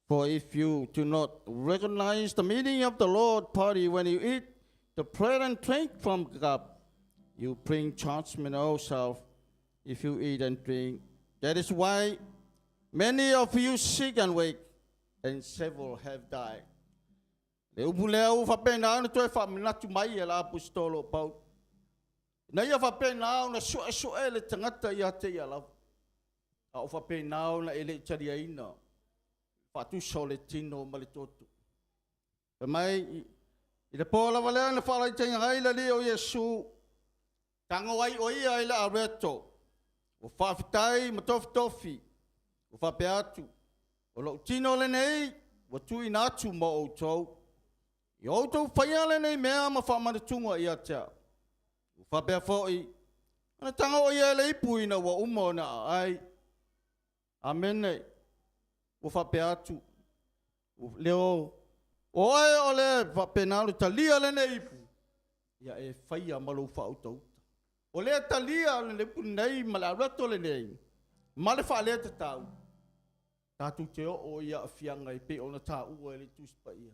For if you do not recognize the meaning of the Lord's body when you eat the bread and drink from the cup, you bring judgment on yourself if you eat and drink. That is why many of you sick and weak, and several have died. Le upu lea ua faapena ona toe faamanatu mai e le aposetolo o Paulo. Ina ia faapena ona suesu'e le tagata ia te ia lava. A o faapena ona e le'i taliaina faatusa o le tino ma le toto. Fai mai i le po lava lea na faalaitaina ai le Alii o Iesu, tago ai o ia i le areto, ua faafetai ma tofitofi, ua faapea atu, o lo'u tino lenei ua tuuina atu mo outou. Ia outou faia lenei mea ma faamanatuga ia te a'u. Ua faapea fo'i, ona tago o ia i le ipu ina ua uma ona aai. Amene. Ua faapea atu, leo, o oe o le faapena le talia lenei ipu, ia e faia ma lou faautauta. O lea talia le ipu lenei ma le areto lenei, ma le faalea tatau, tatou te oo i aafiaga e pei ona taua e le Tusi Paia.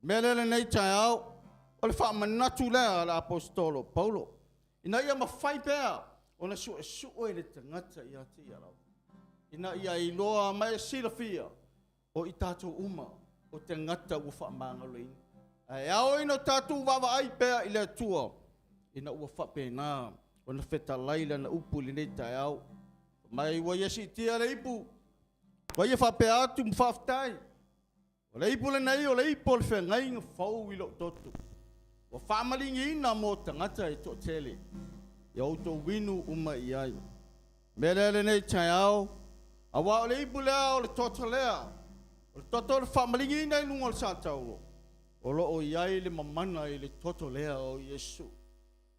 Mea lea lenei taeao, o le faamanatu lea a le aposetolo Paulo. Ina ia mafai pea ona suesue le tagata ia te ia lava. Ina ia iloa ma e silafia o i tatou uma o tagata ua faamagaloina. Ae ao ina o tatou vaavaai pea i le Atua ina ua faapena ona fetalai lana upu i lenei taeao. Mai ua ia siitia le ipu, ua ia faapea atu ma faafetai. O le ipu lenei o le ipu o le feagaiga fou i lou toto. Ua faamaligiina mo tagata e toatele. Ia outou inu uma i ai. Mea lea lenei taeao, auā o le ipu lea o le toto lea. O le toto o le faamaligiina i luga o le satauro. O loo i ai le mamana i le toto lea o Iesu.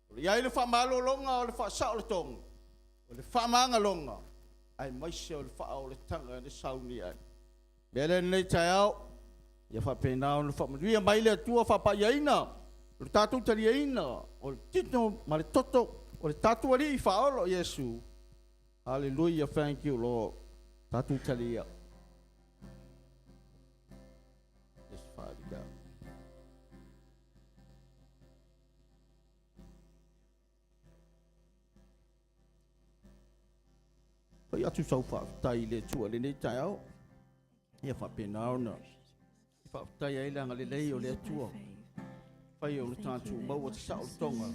O le i ai le faamalologa o le faasaolotoga, o le faamagaloga, aemaise o le faaolataga na sauni ai. Mea lea lenei taeao, ia faapena ona faamanuia mai le Atua faapaiaina, o le tatou taliaina, o le tino ma le toto, o le tatou Alii faaola o Iesu. Hallelujah, thank you Lord. Tatou talia. Yes, Father God. Fai atu sau faafetai i le Atua lenei taeao. Ia faapena ona faafetai ai le agalelei o le Atua. Fai o le tatou maua te saolotoga.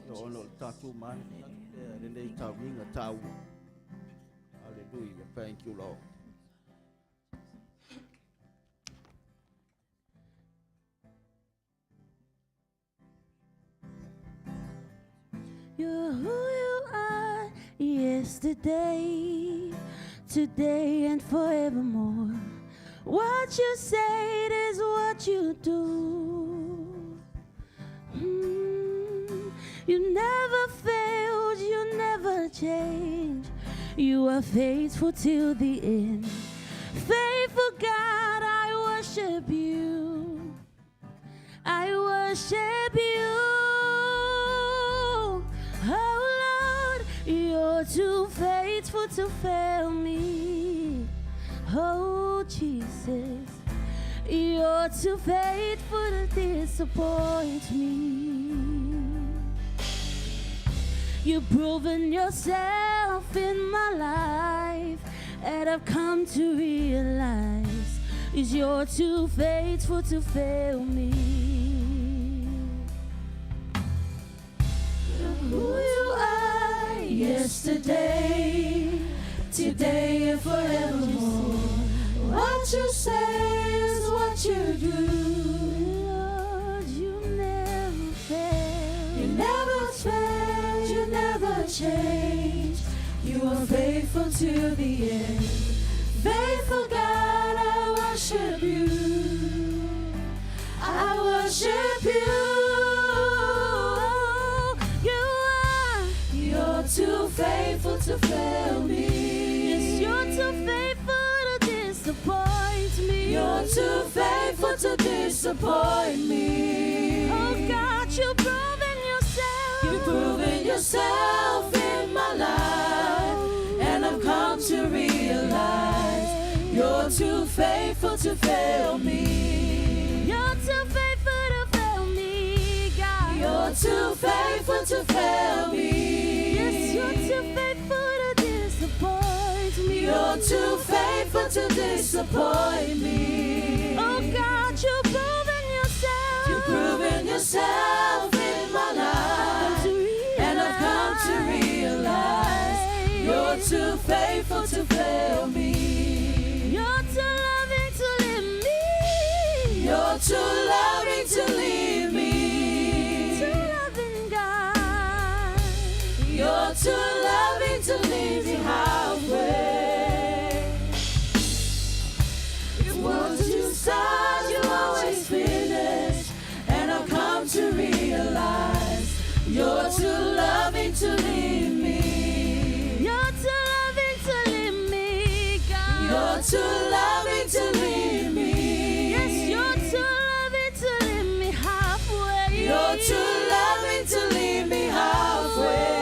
Ia ona o le tatou manatunatu pea lenei tauiga taua. Hallelujah, thank you Lord. You're who you are yesterday, today, and forevermore. What you say is what you do. You never failed, you never change. You are faithful till the end. Faithful God, I worship you. I worship you. Oh Lord, you're You're too faithful to fail me. Oh, Jesus. You're too faithful to disappoint me. You've proven yourself in my life, and I've come to realize is you're too faithful to fail me. Who you are yesterday, today and forevermore. What you say is what you do. Lord, you never fail. You never fail, you never change. You are faithful to the end. Faithful God, I worship you. I worship you. You are. You're too faithful to fail me. Yes, you're too faithful to disappoint me. You're too faithful to disappoint me. Oh God, you've proven yourself. You've proven yourself in my life, and I've come to realize you're too faithful to fail me. You're too faithful to fail me, God. You're too faithful to fail me. Yes, you're too faithful to disappoint me. You're too faithful to disappoint me. Oh God, you've proven yourself. You've proven yourself in my life, and I've come to realize you're too faithful to fail me. You're too loving to leave me. You're too loving to leave me. Too loving, God. You're too loving to leave me halfway. If once you start, you always finish. And I've come to realize you're too loving to leave me. You're too loving to leave me, God. You're too loving to leave me. Yes, you're too loving to leave me halfway. You're too loving to leave me halfway.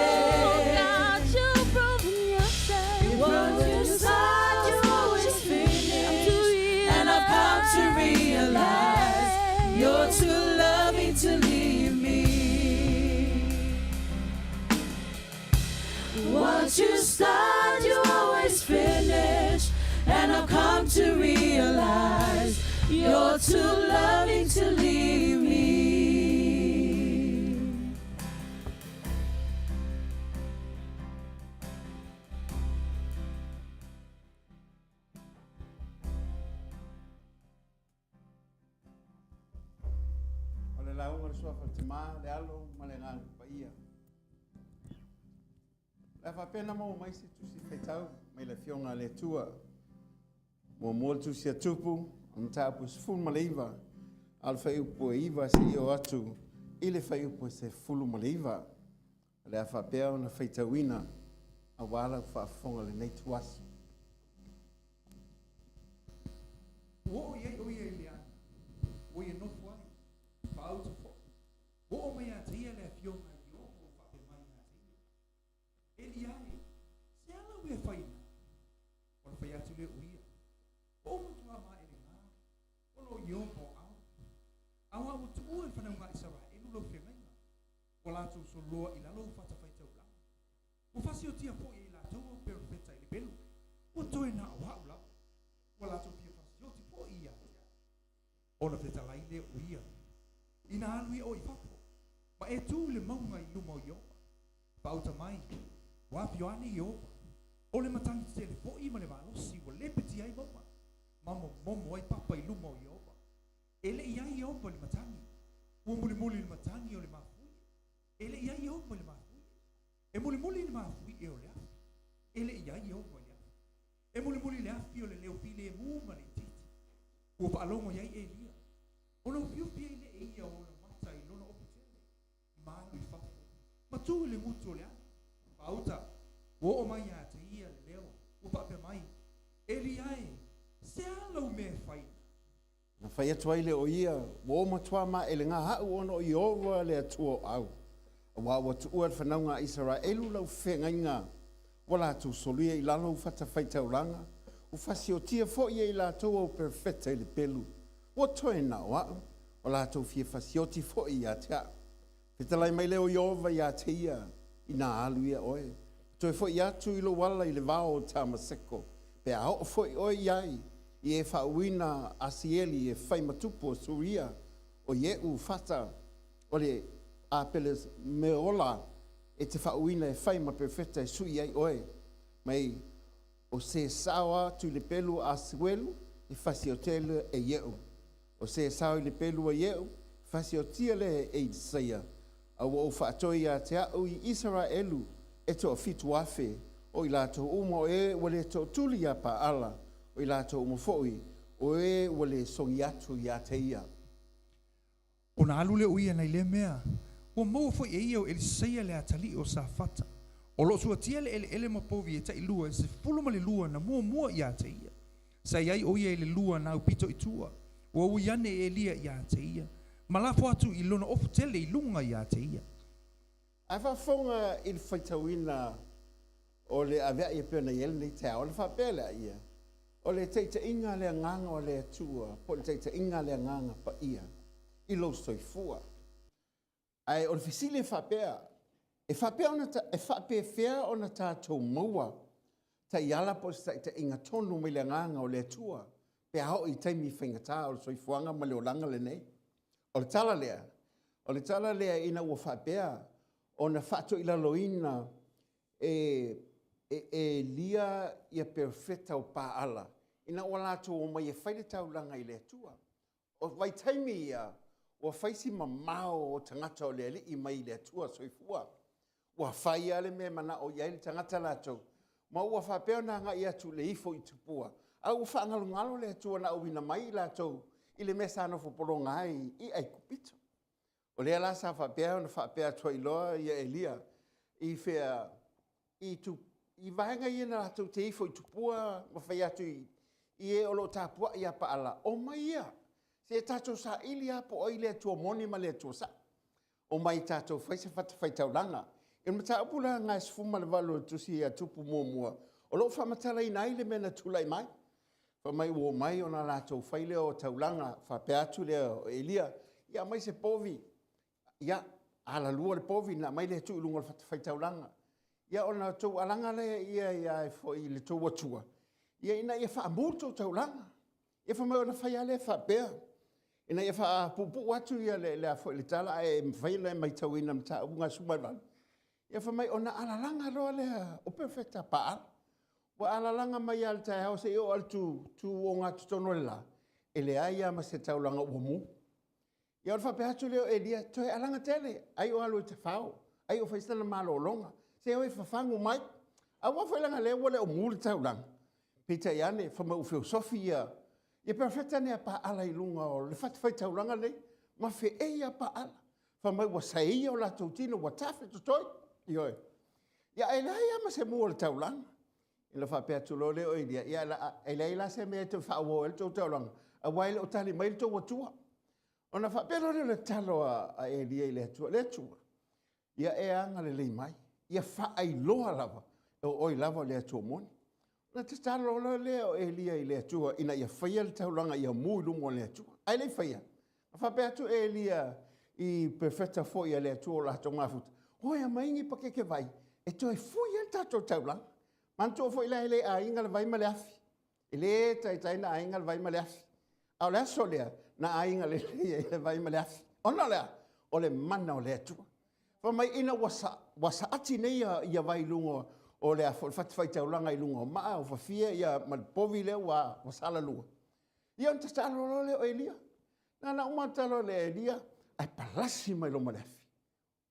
Oh God, you've proven yourself. Once you start, you always finish. And I've come to realize you're too loving to leave me. Once you start, you always finish. And I've come to realize you're too loving to leave me. O le lauga le suafa le tamā, le alo ma le agaga paia. Le a faapea maua mai se tusi faitau mai le afioga a le Atua. Muamua le tusi a Tupu, o le mataupu e 19, a o le fuaiupu e 9 seia oo atu i le fuaiupu e 19. O le a faapea ona faitauina auā lau faafofoga i lenei ituaso. Ua oo i ai ʻo ia i le ana, ua ia nofo ai, faauta foi. Ua oo mai ia te ia le afioga a Ieova ua faapea mai ia te ia, Eliā e, se a lau mea e faina? Ona fai atu lea o ia, Ua ou matuā maʻelegā, ona o Ieova o ao. Auā ua tuua e le fanauga a Isaraelu lau feagaiga, ua latou soloa i lalo o fatafaitaulaga. Ua fasiotia foi e i latou au perofeta i le pelu, ua toe na o a'u lava, ua latou fia fasioti foi ia te a'u. Ona fetalai lea o ia, Inā alu ia oe i fafo, ma e tū i le mauga i luma o Ieova. Faauta mai, Ua afio ane Ieova, o le matagi tetele foi ma le malosi ua lepeti ai mauga, ma momomo ai papa i luma o Ieova. E le i ai Ieova i le matagi, ua mulimuli le matagi o le mafuie. E le i ai Ieova i le mafuie, e mulimuli le mafuie o le afi. E le i ai Ieova i le afi, e mulimuli le afi o le leo filemu ma le itiiti. Ua faalogo i ai Elia, ona ufiufi ai lea e ia o ona mata i lona ofu tele, ma alu i fafo, ma tu i le gutu o le ana. Faauta, ua oo mai ia te ia le leo, ua faapea mai, Elia e, se a lau mea e faina? Na fai atu ai lea o ia, Ua ou matuā maʻelegā aʻu ona o Ieova le Atua o au, auā ua tuua e le fanauga a Isaraelu lau feagaiga, Ua latou solia i lalo ou fatafaitaulaga, ua fasiotia foi e i latou ou perofeta i le pelu. Ua toe na o a'u, ua latou fia fasioti foi ia te a'u. Fetalai mai lea o Ieova ia te ia, Inā alu ia oe, toe fo'i atu i lou ala i le vao o Tamaseko, pe a oo foi oe i ai, ia e faauuina Asieli e fai ma tupu o Suria, o Ie'u fata o le Apele Meola e te faauuina e fai ma perofeta e sui ai oe mai o se sao atu i le pelu a Asuelu e fasiotia lea e Ie'u. O se sao i le pelu a Ie'u, e fasiotia lea e Isaia. A ua ou faatoe ia te a'u i Isaraelu e 7000, o i latou uma o e ua le tootuli iā Paala, o i latou uma foi o e ua le sogi atu ia te ia. Ona alu lea o ia nai lea mea, ua maua foi e ia o Eliseia le atalii o Safata, o lo o suatia le eleele ma povi e tailua e 12 na muamua ia te ia. Sa i ai o ia i le lua na aupito i tua, ua ui ane e Elia ia te ia, ma lafo atu i lona ofu tele i luga ia te ia. Ae faafofoga i le faitauina o le avea'i e pei ona i ai lenei taeao, ona faapea lea ia, o le taitaiga a le Agaga o le Atua po o le taitaiga a le Agaga Paia i lou soifua. Ae o le fesili e faapea, e faapea ona, e faapefea ona tatou maua taiala po o se taitaiga tonu mai le Agaga o le Atua pe a oo i taimi faigata o le soifuaga ma le olaga lenei? O le tala lea, o le tala lea ina ua faapea ona faatoilaloina e Elia ia perofeta o Paala ina ua latou omai e fai le taulaga i le Atua. O vaitaimi ia, ua fai si mamao o tagata o le Alii mai le Atua soifua. Ua fai lava le mea e manao i ai le tagata latou, ma ua faapea ona agai atu i le ifo i tupua, a ua faagalogalo le Atua na auina mai i latou i le mea sa nofo pologa ai i Aikupito. O lea la sa faapea ona faapea atu ai loa ia Elia i fea i, tu, i vaega ia na latou te ifo i tupua ma fai atu i, i e o lo o tapuai ia Paala, omai ia, se tatou saili lava po o ai le Atua moni ma le Atua sao. Omai tatou fai se fatafaitaulaga. I le mataupu la lena e 18 o le tusi a Tupu muamua, o lo o faamatalaina ai le mea na tulai mai. Fai mai ua omai ona latou fai lea o taulaga, faapea atu lea o Elia, ia aumai se povi. Ia, alalua le povi na aumai lea e tuu i luga o le fatafaitaulaga. Ia ona outou alaga lea ia ia foi i le tou Atua, ia ina ia faamu le tou taulaga. Ia fai mai ona fai lava lea faapea, ina ia faapuupuu atu ia le, le, foi le tala ae mafai ona e matauina mataupu 18. Ia fai mai ona alalaga loa lea o Perofeta Paala. Ua alalaga mai lava i le taeao seia oo i le tu, tu ogatotonu o le la, e leai lava ma se taulaga ua mu. Ia ona faapea atu lea o Elia, toe alaga tele, ai o alu e tafao, ai o fai sana malologa, se o e fafagu mai. Aua foi leaga lea ua le o mu le taulaga. Peitai ane, fai mai ua feosofi ia, ia perofeta nei a Paala i luga o le fatafaitaulaga nei, ma feei a Paala. Fai mai ua saeia o latou tino, ua tafe totoi. Ioe. Ia ae leai lava ma se mu o le taulaga. Ina faapea atu loa lea o Elia, ia e leai la se mea e toe faaauau ai le tou taulaga, aua e le o tali mai le tou Atua. Ona faapea loa lea o le tatalo a Elia i le Atua, le Atua, ia e agalelei mai, ia faailoa lava o oe lava o le Atua moni. Ona tatalo loa lea o Elia i le Atua ina ia faia le taulaga ia mu i luma o le Atua. Ae le i faia, na faapea atu Elia i perofeta foi a le Atua o latou mafuta, o e aumai ni pakeke vai e toe fui ai le tatou taulaga. Manatua foi la e le aiga le vai ma le afi. E le taitai na aiga le vai ma le afi. A o le aso lea, na aiga lelei ai le vai ma le afi. Ona o le a? O le mana o le Atua. Fai mai ina ua, sa, ua saati nei ia, ia vai i luga o le, o le fatafaitaulaga i luga o maa, o fafia ia ma le povi lea ua, ua salalua. Ia ona tatalo loa lea o Elia. Na na uma tatalo le Elia, ae palasi mai loa ma le afi.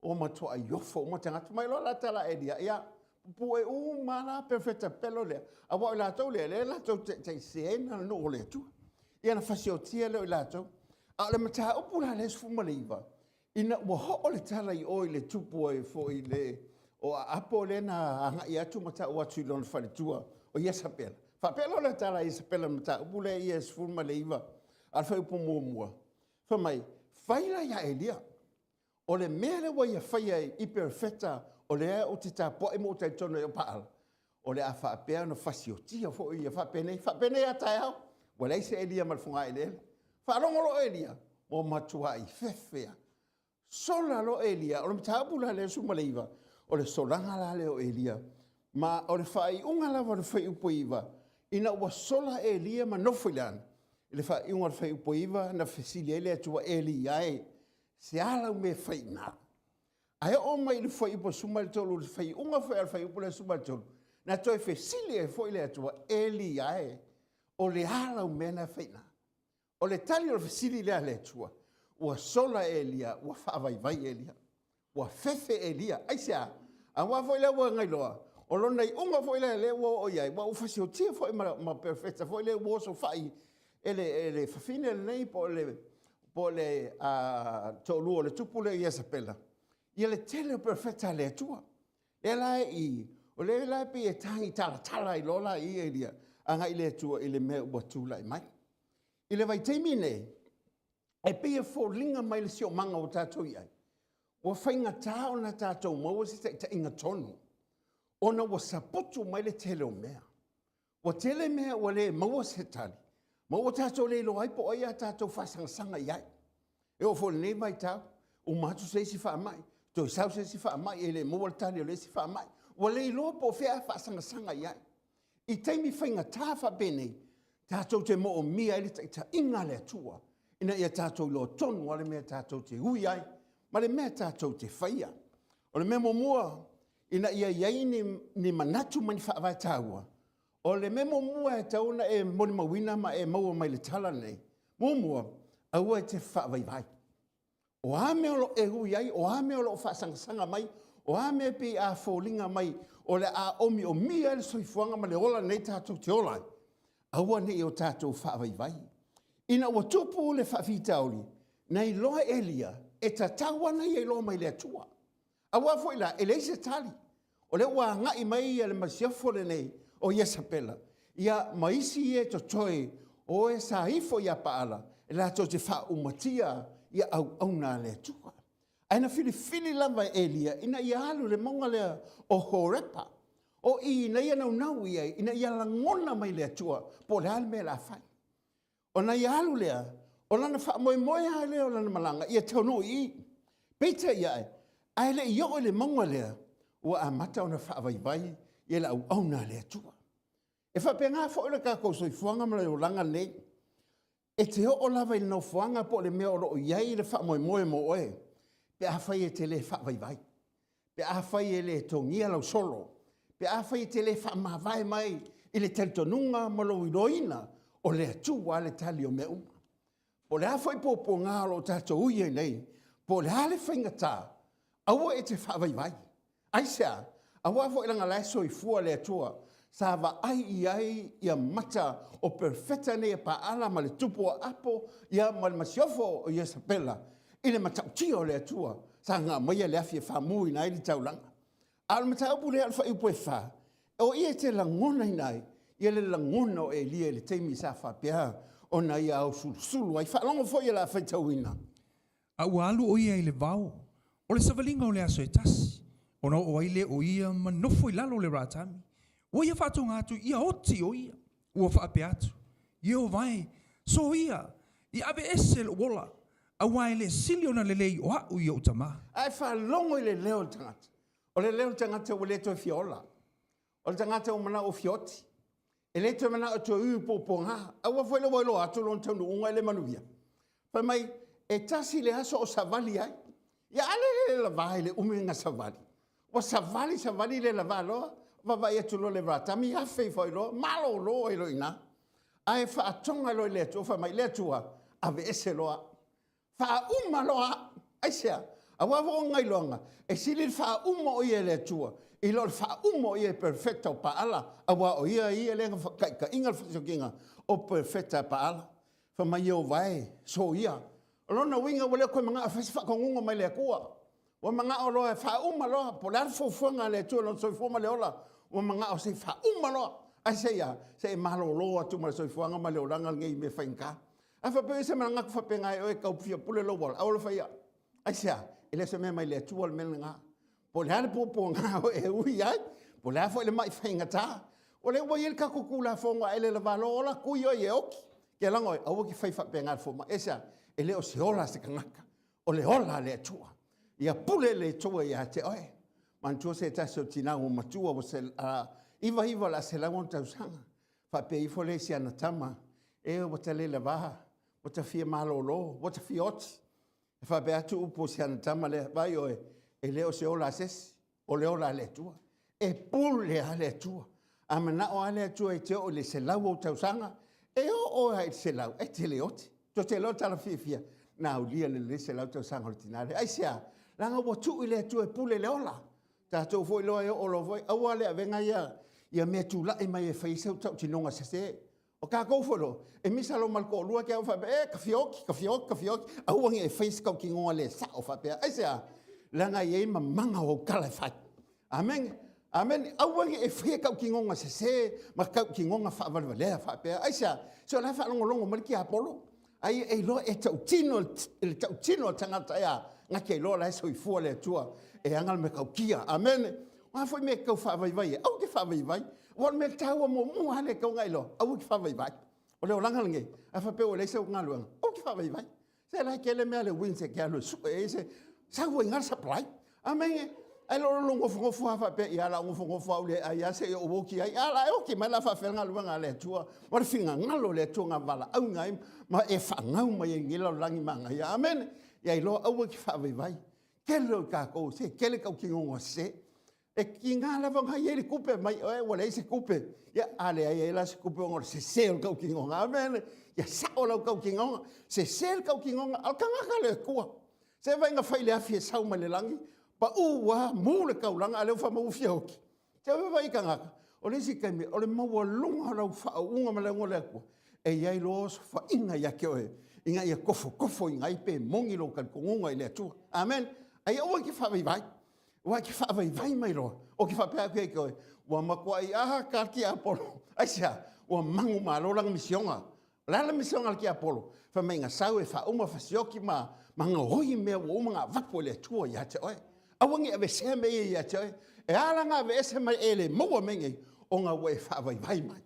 Ua matuai ofo uma tagata. Mai loa la tala Elia, ia, pupue uma la perofeta pelo lea. Aua o i latou lea, lea latou te taitaiseseina le nuu o le Atua. Ia na fasiotia lea o i latou. A o le mataupu la lea 19, ina ua oo le tala i o i le tupu ai foi le o Aapo lea na agai atu ma tau atu i lona faletua o Iesapela. Faapea loa le tala a Iesapela i le mataupu lea ia 19 a le fuaiupu muamua, fai mai, fai la ia Elia, o le mea lea ua ia faia i perofeta o lea ou te tapuai ma ou talitonu ai o Paala, o le a faapea ona fasiotia foi ia faapenei, faapenei a taeao, ua leai se Elia ma le fogaeleele. Faalogo loa Elia, ua matuai fefe lava. Sola loa Elia, o le mataupu la lea 19, o le solaga la lea o Elia. Ma o le faaiuga lava o le fuaiupu 9, ina ua sola Elia ma nofo i le ana, i le faaiuga o le fuaiupu 9, na fesili ai le Atua, Elia e, se a lau mea e fai i ina? Ae oo mai i le fuaiupu 13, i le faaiuga foi o le fuaiupu lea 13, na toe fesili ai foi le Atua, Elia e, o le a lau mea na e fai i ina? O le tali o le fesili lea a le Atua, ua sola Elia, ua faavaivai Elia, ua fefe Elia. Aisea? Aua foi lea ua gailoa, o lona iuga foi lea lea ua oo i ai, ua ua fasiotia foi ma, ma perofeta foi lea ua osofai e le, e le fafine lenei po o le, po o le toalua o le tupu lea Iesapela, ia le tele o perofeta a le Atua. Lea la i, o lea la e pei e tagi talatala ai loa la i Elia, agai i le Atua i le mea ua tulai mai. I le vaitaimi nei, e pei e foliga mai le siomaga ua tatou i ai, ua faigata ona tatou maua se taitaiga tonu, ona ua saputu mai le tele o mea. Ua tele mea ua le maua se tali, ma ua tatou le iloa ai po o ai a tatou faasangasaga i ai. E oo foi i lenei vaitau, uma atu se isi faamai, toe sau se isi faamai, e le maua le tali o le isi faamai. Ua le iloa po o fea a faasangasaga i ai. I taimi faigata faapenei, tatou te moomia ai le taitaiga a le Atua, ina ia tatou iloa tonu lava le mea tatou te ui ai, ma le mea tatou te faia. O le mea muamua, ina ia i ai ni, ni manatu ma ni faavae taua, o le mea muamua e tatau ona e molimauina ma e maua mai le tala lenei, muamua, aua e te faavaivai. O a mea o lo o e ui ai, o a mea o lo o faasangasaga mai, o a mea e pei a foliga mai o le a omiomia ai le soifuaga ma le ola lenei tatou te ola ai, aua ne i o tatou faavaivai. Ina ua tupu le faafitauli, na iloa Elia e tatau ana ia iloa mai le Atua. Aua foi la, e leai se tali. O lea ua agai mai ia le masiofo lenei o Iesapela, ia ma isi e totoe o e sa ifo ia Paala, e latou te faaumatia ia auauna a le Atua. Ae na filifili lava e Elia ina ia alu i le mauga lea o Horepa, o i ina ia naunau i ai, ina ia lagona mai le Atua po o le a le mea o le a fai. Ona ia alu lea, o lana faamoemoe lava lea o lana malaga ia taunuu i i. Peitai ae, ae le i oo i le mauga lea, ua amata ona faavaivai ia le auauna a le Atua. E faapena foi le tatou soifuaga ma le olaga lenei. E te oo lava i le nofoaga po o le mea o lo o i ai le faamoemoe mo oe, pe afai e te le faavaivai. pe afai e le togia lau solo, pe afai e te le faamavae mai i le talitonuga ma lou iloaina o le Atua le tali o mea uma. Po o le a foi puapuaga o lo o tatou ui ai nei, po o le a le faigata, aua e te faavaivai. Aisea? Aua foi leaga la e soifua le Atua, sa vaai i ai ia mata o perofeta nei a Paala ma le tupu o Apo ia ma le masiofo o Iesapela i le matautia o le Atua sa na aumaia le afi e faamuina ai le taulaga. A o le mataupu lea o le fuaiupu e 4, o ia e te lagonaina ai ia le lagona o Elia i le taimi sa faapea ona ia ausulusulu ai. Faalogo foi o le a faitauina. A ua alu ʻo ia i le vao, o le savaliga o le aso e tasi, ona oo ai lea o ia ma nofo i lalo o le ratami. Ua ia faatoga atu ia oti ʻo ia, ua faapea atu, Ieova e, soia, i aveese loʻu ola, auā e le sili ona lelei o aʻu i oʻu tamā. Ae faalogo i le leo o le tagata. O le leo o le tagata ua le toe fia ola. O le tagata ua manao ua fia oti. E le toe manao e toe ui puapuaga. Aua foi le ua iloa atu lona taunuuga e le manuia. Fai mai, e tasi le aso o savali ai. Ia a le le lavā i le umi ona savali. Ua savali savali le lavā loa, vaavaai atu loa i le ratami, afe ifo ai loa, malolo ai loa i ina. Ae faatoga loa i le Atua, fai mai, le Atua, aveese loa au. Faauma loa au. Aisea? Aua foi o gailoaga, e sili le faauma o ia e le Atua, i lo le faauma o ia e perofeta o Paala, aua o ia ia lea na taitaiga le faasiokiga o perofeta a Paala. Fai mai Ieova e, soia. O lona uiga ua le toe manao e fai se faatonuga mai le Atua. Ua manao loa e faauma loa, po o le a le fuafuaga a le Atua i lona soifua ma le ola, ua manao se i faauma loa. Aisea? Se i malolo atu ma le soifuaga ma le olaga lenei i mea faigata. A faapea e se manatu faapena e oe e tau fia pule lou ola, aua le faia. Aisea? E le o se mea mai le Atua le mea lena. Po o le a le puapuaga o e ui ai, Po le a foi le ma'i faigata. O lea ua i ai le tatou Tulafono a e le lavaloa ola, tui oe e oti. Ke lago e, aua ke fai faapena i le fomai. Aisea? E le o se ola a se tagata, o le ola a le Atua. Ia pule le Atua ia te oe. Manatua se tasi o tina ua matua ua se, 99 o le a 100 ona tausaga. Faapea ifo lea i si ana tama, e ua ta le lava, ua ta fia malolo, ua ta fia oti. E faapea atu upu o si ana tama lea, vaai oe, e le o se ola a se isi, o le ola a le Atua. E pule lava le Atua. A manao lava le Atua e te oo i le 100 ou tausaga, e oo lava i le 100, e te le oti. Tou te iloa le tala fiafia, na aulia lelei le 100 tausaga o le tina lea. Aisea? Leaga ua tuu i le Atua e pule le ola. Tatou foi loa e oo loa foi, aua le avega ia, ia mea tulai mai e fai ai sau tautinoga sese. O tatou foi loa, e misa loa ma le toalua ke au faapea, e, ka fia oti, ka fia oti, ka fia oti. Aua ne i e faia se tautinoga le sao faapea. Aisea? Leaga e i ai mamaga o au tala e fai. Amene. Amene. Aua ne i e faia tautinoga sese ma tautinoga faavalevalea faapea. Aisea? Se o la e faalogologo mai le tiapolo. Ai e iloa e tautino le tautino a tagata ea, na te iloa la e soifua le Atua e aga le matautia. Amene. O a foi mea e tau faavaivai ai, aua te faavaivai. Ua o le mea taua muamua lava lea e tatau ona e iloa, aua te faavaivai. O le olaga lenei, a faapea ua leai sau galuega, aua te faavaivai. Se la e tele mea a le WINZ e te alu e sue ai se, sau ai i ina le supply. Amene. Ae le o lou nofonofo lava faapea, ia o le a ou nofonofo au le ai lava seia ou oti ai. A o le a e oti mai o le a faapefea le galuega a le Atua ma le finagalo o le Atua na valaauina ai ma e faagau mai ai i lenei lalolagi manaia. Amene. Ia iloa aua e te faavaivai. Tele o tatou, se tele tautinoga sese. E tiga lava ona i ai le tupe mai, oe ua leai se tupe. Ia, a leai ai la se tupe ona o le sese o le tautinoga. Amene. Ia sao lau tautinoga. Sese le tautinoga, a o le tagata le Atua. Se vaai na fai le afi e sau mai le lagi, pau a, mu le taulaga, a lea ua faamau ua fia oti. Se vaai tagata, o le isi taimi, o le maualuga o lau faauuga ma le auga o le Atua, e i ai loa osofaiga ia te oe, ina ia tofotofoina ai pe moni lou talitonuga i le Atua. Amen. Ae aua e te faavaivai. Ua e te faavaivai mai loa, ou te faapea atu ia te oe, ua matuai aha ta tiapolo. Aisea? Ua manumalo lana misioga. O le a le misioga a le tiapolo? Fai mai na sau e faauma fasioki ma, ma gaoi mea ua uma ona avatu e le Atua ia te oe. Aua ne i aveesea mea ia ia te oe. E ala ona aveese mai e le maua mea nei, ona ua e faavaivai mai.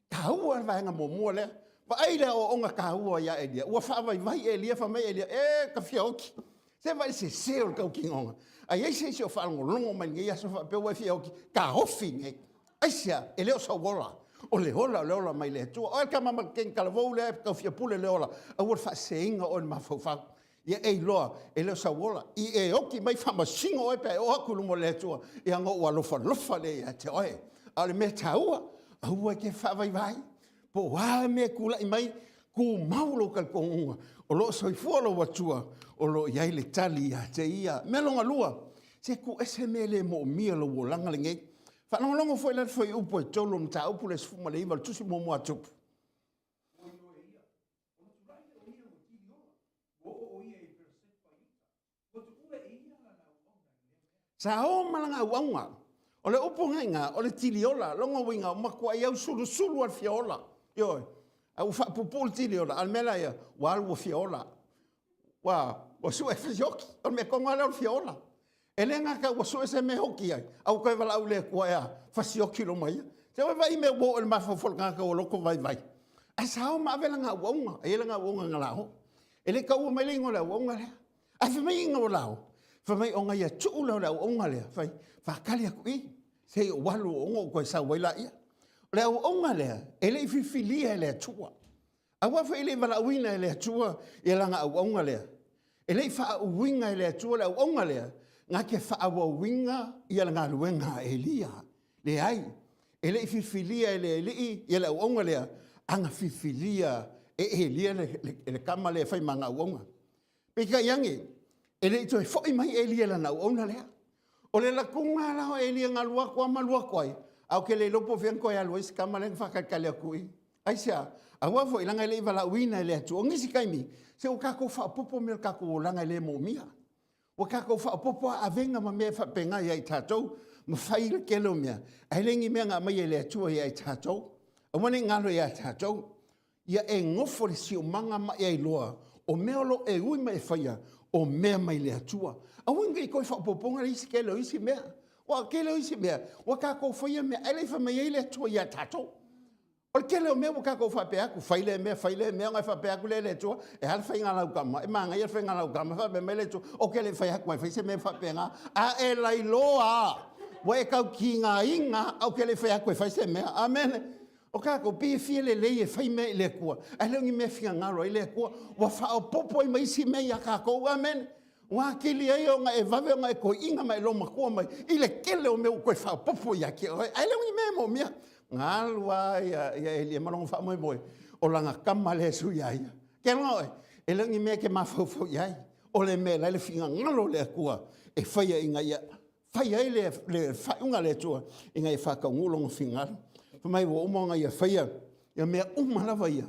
Taua le vaega muamua lea. Vaai le aoaoga taua ia Elia. Ua faavaivai Elia, fai mai Elia, e, ka fia oti. Se vaai le sese o le tautinoga. A i ai se isi o faalogologo mai lenei aso faapea ua e fia oti, taofi nei. Aisea, e le o sau ola. O le ola o le ola mai le Atua. Oe le tama ma le keni talavou lea e tau fia pule le ola, aua le faaseseina oe i le mafaufau. Ia e iloa, e le o sau ola. I e oti mai faamasino oe pe a e oo atu i luma o le Atua, ia ona ou alofalofa lea ia te oe. A o le mea taua, aua e te faavaivai. Po o a mea e tulai mai, tumau lou talitonuga, o lo o soifua lou Atua, o lo o i ai le tali ia te ia. Mea lona lua, se tuuese mea e le moomia lou olaga lenei. Faalogologo foi la le fuaiupu e 3 o le mataupu lea 19 o le tusi muamua a Tupu. Sa o ma lana auauna. O le upu na iga, o le tiliola, lona uiga, ua matuai au sulusulu a le fia ola. Ioe. A ua faapuupuu le tiliola, a o le mea la ia, ua alu ua fia ola. Ua, ua sue fesioki. O le mea tonu lava lea o le fia ola. E le gata ua sue se mea e oti ai, a ua toe valaau i le Atua ea, fasioki loma ia. Se ua vaai mea ua oo i le mafaufau o le tagata ua loto vaivai. Ae sa o ma ave lana auauna, e i ai lana auauna na lao. E le taua mai le igoa o le auauna lea. Ae fai mai iga o lao, fai mai ona ia tuu lea o le auauna lea, fai, faatali atu i, se i ou alu ona ou toe sau ai laia. O le auauna lea, e le i filifilia e le Atua. Aua foi e le i valaauina e le Atua ia lana auauna lea. E le i faauuina e le Atua le auauna lea, na te faaauauina ia le galuega a Elia. Leai, e le i filifilia e le Alii ia le auauna lea, a na filifilia e Elia le, le, le tama lea e fai ma ana auauna. Peitai ane, e le i toe foi mai Elia i lana auauna lea. O le latuga la o Elia na alu atu a ma alu atu ai, a ou te le iloa po o fea na toe alu ai si tama lea na faatalitali atu i. Aisea? Aua foi, leaga e le i valaauina e le Atua. O nisi taimi, se ua tatou faaopoopo mea o le tatou olaga e le moomia. Ua tatou faaopoopo avega ma mea faapena ia i tatou, ma fai le tele o mea, ae le ni mea na aumai e le Atua ia i tatou. Aua ne i galo ia tatou. Ia e nofo le siomaga ma e iloa o mea o lo o e ui ma e faia, o mea mai le Atua. Aua ne i toe faaopoopoga le isi tele o isi mea. Ua o le tele o isi mea, ua tatou faia mea, ae le i fai mai ai le Atua ia tatou. O le tele o mea ua tatou faapea atu, fai lea mea, fai lea mea, ona e faapea atu lea i le Atua, e a le faiga a lau tama, e manaia le faiga a lau tama, faapea mai le Atua, ou te le i fai atu e fai se mea faapena. A e lailoa lava, ua e tau tigaina, ae ou te le i fai atu e fai se mea. Amene. O tatou, pei e fia lelei e fai mea i le Atua, ae le o ni mea e finagalo ai le Atua, ua faaopoopo ai ma isi mea ia tatou. Amene. Ua atili ai ona e vave ona e toeaina ma e loomatua mai i le tele o mea ua toe faaopoopo ia te oe. Ae le o ni mea e moomia. Na alu lava ia Elia ma lona faamoemoe, o lana tama lea e sui ia ia. Ke loa oe, e le o ni mea e te mafaufau i ai. O le mea la e le finagalo o le Atua e faia ina ia fai ai le faaiuga a le Atua ina ia faataunuu lona finagalo. Fai mai ua uma ona ia faia ia mea uma lava ia,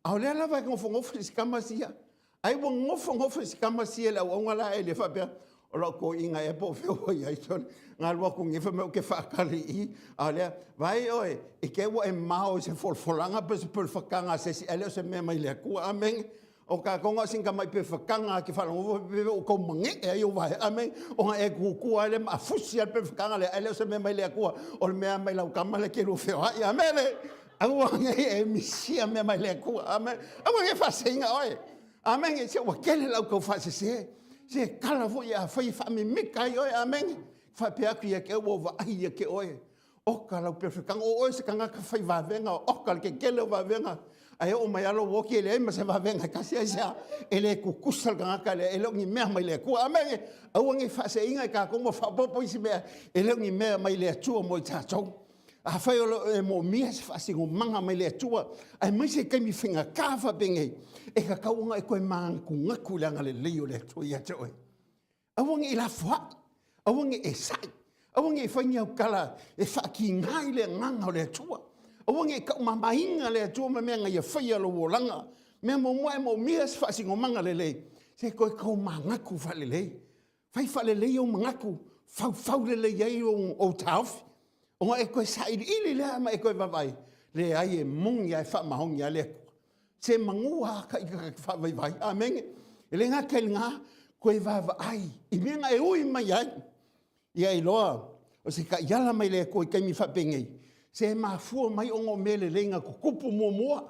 a o lea lava e nofonofo si tama sia. Ai ua nofonofo si tama sia le auauna la e le faapea, o lau toeaina ea po o fea ua i ai sole. Na alu atu nei fai mai ou te faatali i i. A o lea, vaai oe, i te i ua e mao i se folafolaga po o se perefataga a se isi ae le o se mea mai le Atua. Amene. O tatou na o sina tamai perefataga lava e te faalogo ua tau manee ai ou vae. Amene. Ona e tutu lava lea ma afusi lava le perefataga lea ae le o se mea mai le Atua, o le mea mai lau tama lea e te lua feoai. Amene. Aua ne i e misia mea mai le Atua. Amene. Aua ne i faaseseina oe. Amene. Se ua tele lau tau faasese. Se tala foi afai e faamimita ai oe. Amene. Faapea atu ia te ua vaai ia te oe. Oka lau perefetaga. O oe se tagata fai vavega. Oka le tetele o vavega. Ae oo mai lava lou oki e leai ma se vavega e tasi ai sea. E le kukusa le tagata lea. E le o ni mea mai le Atua. Amene. Aua ne i faaseseina i tatou ma faaopoopo isi mea. E le o ni mea mai le Atua mo i tatou. Afai o lo o e moomia se faasinomaga mai le Atua, aemaise i taimi faigata faapenei, e tatau ona e toe manatunatu i le agalelei o le Atua ia te oe. Aua ne i lafoai, aua ne i e sa'i, aua ne i fai ni autala e faatiga i le agaga o le Atua. Aua ne i taumamaina le Atua ma mea na ia faia lou olaga. Mea muamua e moomia se faasinomaga lelei, se toe tau manatu faalelei. Fai faalelei ou manatu, faufau lelei ai ou taofi. Ona e toe sailiili lea ma e toe vaavaai, leai e moni lava e faamaoni lava le Atua. Se manu lava ka ita te faavaivai. Amene. E le gata i lena, toe vaavaai i mea na e ui mai ai. Ia iloa, o se taiala mai le Atua i taimi faapenei, se mafua mai ona o mea lelei na tutupu muamua.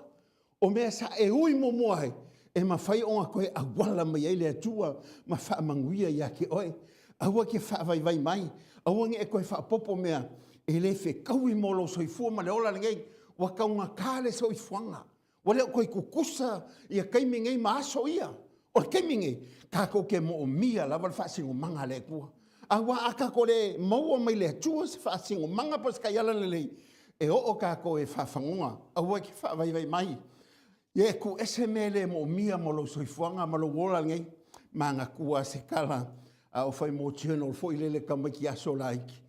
O mea sa e ui muamua ai, e mafai ona toe auala mai ai le Atua ma faamanuia ia te oe. Aua ke faavaivai mai, aua ne i e toe faaopoopo mea e le fetaui mo lou soifua ma le ola lenei. Ua taugata le soifuaga, ua le o toe tutusa ia taimi nei ma aso ia. O le taimi nei, tatou te moomia lava le faasinomaga a le Atua. Aua a tatou le maua mai le Atua se faasinomaga po o se taiala lelei, e oo tatou e faafagoga, aua e te faavaivai mai. Ia e tuuese mea e le moomia mo lou soifuaga ma lou ola lenei. Manatua se tala a o fai motional foi lele tamaiti aso laiti.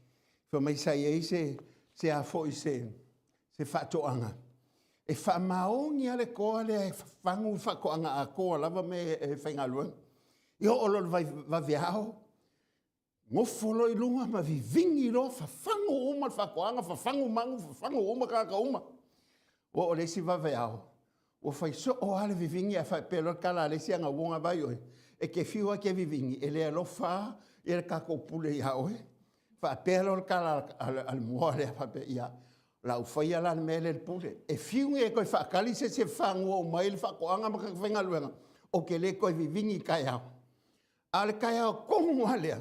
Fai mai sa i ai se, se a foi se, se faatoaga. E faamaoni lava le toa lea e fafagu le faatoaga atoa lava mea e faigaluega. E oo loa i le vaveao, nofo loa i luga ma vivini loa, fafagu uma le faatoaga, fafagu manu, fafagu uma tagata uma. Ua oo i le isi vaveao, ua fai soo lava le vivini ae faapea loa le tala a le isi ana uoga, vaai oe, e te fiu lava e te vivini, e le alofa lava le tatou pule ia oe. Faapea loa le tala a le moa lea faapea, ia, o le a ou faia la le mea lea i le pule. E fiu nei e toe faatali se isi e fagua uma ai le faatoaga ma tagata faigaluega, ou te le toe vivini i taeao. A o le taeao tonu lava lea,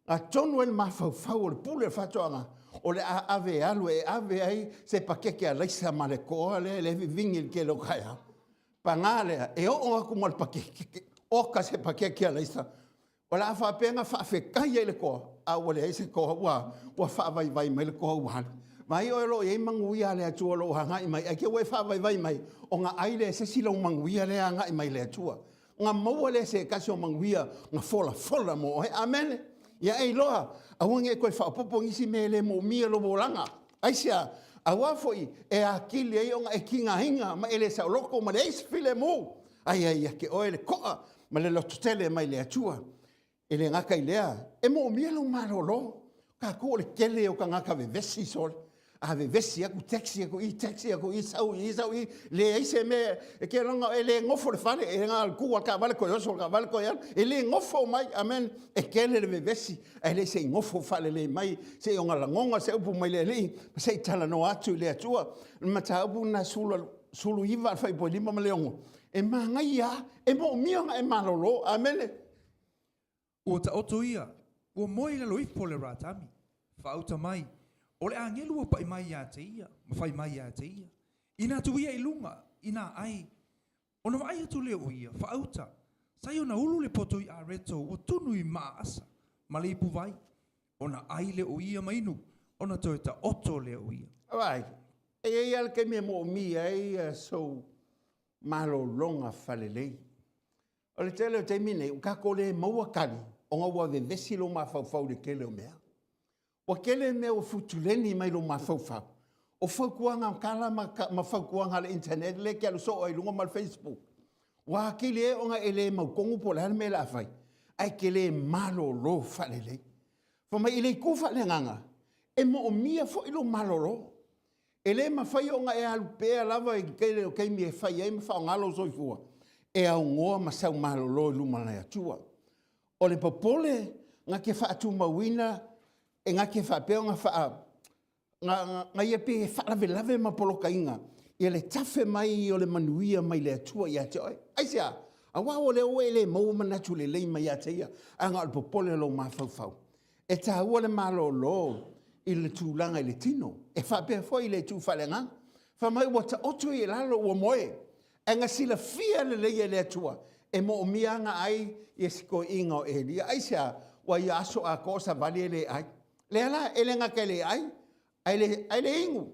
na tonu ai le mafaufau o le pule o le faatoaga, o le a ave e alu e ave ai se pakeke alaisa ma le toa lea e le vivini i le tele o taeao. Paga lea, e oo atu ma le pakeke, oka se pakeke alaisa, O le a faapea ona faafetai ai le toa, a ua leai se toa ua, ua faavaivai mai le toa ua alu. Vaai oe o lo o i ai manuia a le Atua o lo o agai mai, ae te i ua e faavaivai mai, ona ai lea e se isi lau manuia lea e agai mai le Atua. Ona maua lea e se tasi o manuia na folafola mo oe. Amene. Ia e iloa, aua ne i toe faaopoopo nisi mea e le moomia lou olaga. Aisea? Aua foi e atili ai ona e tigaina ma e le saoloto ma leai se filemu. Ai ai ia te oe le toa ma le lototele mai le Atua. E le gata i lea, e moomia lou malolo. Tatou o le tele o tagata vevesi sole. A vevesi aku, taxi aku i, taxi aku i, sau i, sau i, leai se mea, e ke longa e le gofo le fale, e nga ku al kaavale koe oso, kaavale koe alu, e le gofo mai, amen, e kele le vevesi, ae le se i gofo faalelei mai, se i o ngalagoga se upu mai le Alii, ma se i talanoa atu i le Atua. O le mataupu lena sulu, 19 a le fuaiupu e 5 ma le 6, e magaia a, e moomia ona e malolo, amene. Ua taoto ia, ua moe i lalo ifo o le ratami, faauta mai, o le agelu ua paʻi mai iā te ia, ma fai mai iā te ia, Inā tuu ia i luga, inā ai. Ona vaai atu lea o ia, faauta, sai ona ulu le poto i areto ua tunu i maa asa, ma le ipu vai. Ona ai lea o ia ma inu, ona toe taoto lea o ia. Vaai, e i ai lava le taimi e moomia ai sou malologa falelei. O le tele o taimi nei, ua tatou le maua tali ona ua vevesi lou mafaufau i le tele o mea. Ua tele mea ua futuleni mai lou mafaufau. O fautuaga tala ma, ma fautuaga a le internet lea e te alu soo ai i luga ma le Facebook. Ua atili ai ona e le mautonu po o le a le mea o le a fai, ae e te le malolo faalelei. Fai mai i le itu faaleagaga, e moomia foi lou malolo. E le mafai ona e alu pea lava i le tele o taimi e fai ai ma faaaoga lou soifua e aunoa ma sau malolo i luma o le Atua. O le popole na te faatumauina e na te faapea ona faa na, na ia pe faalavelave ma polokaina ia le tafe mai o le manuia mai le Atua ia te oe. Aisea? Aua o lea ua e le maua manatu lelei mai ia te ia, ae na o le popole o lou mafaufau. E taua le malolo i le tulaga i le tino, e faapea foi i le itu faaleagaga. Fai mai ua taoto i lalo ua moe, ae na silafia lelei e le Atua e moomia ana ai ia si toeaina o Elia. Aisea? Ua ia aso atoa o savali e le ai. Lea la, e le gata e le ai, ae le, ae le inu.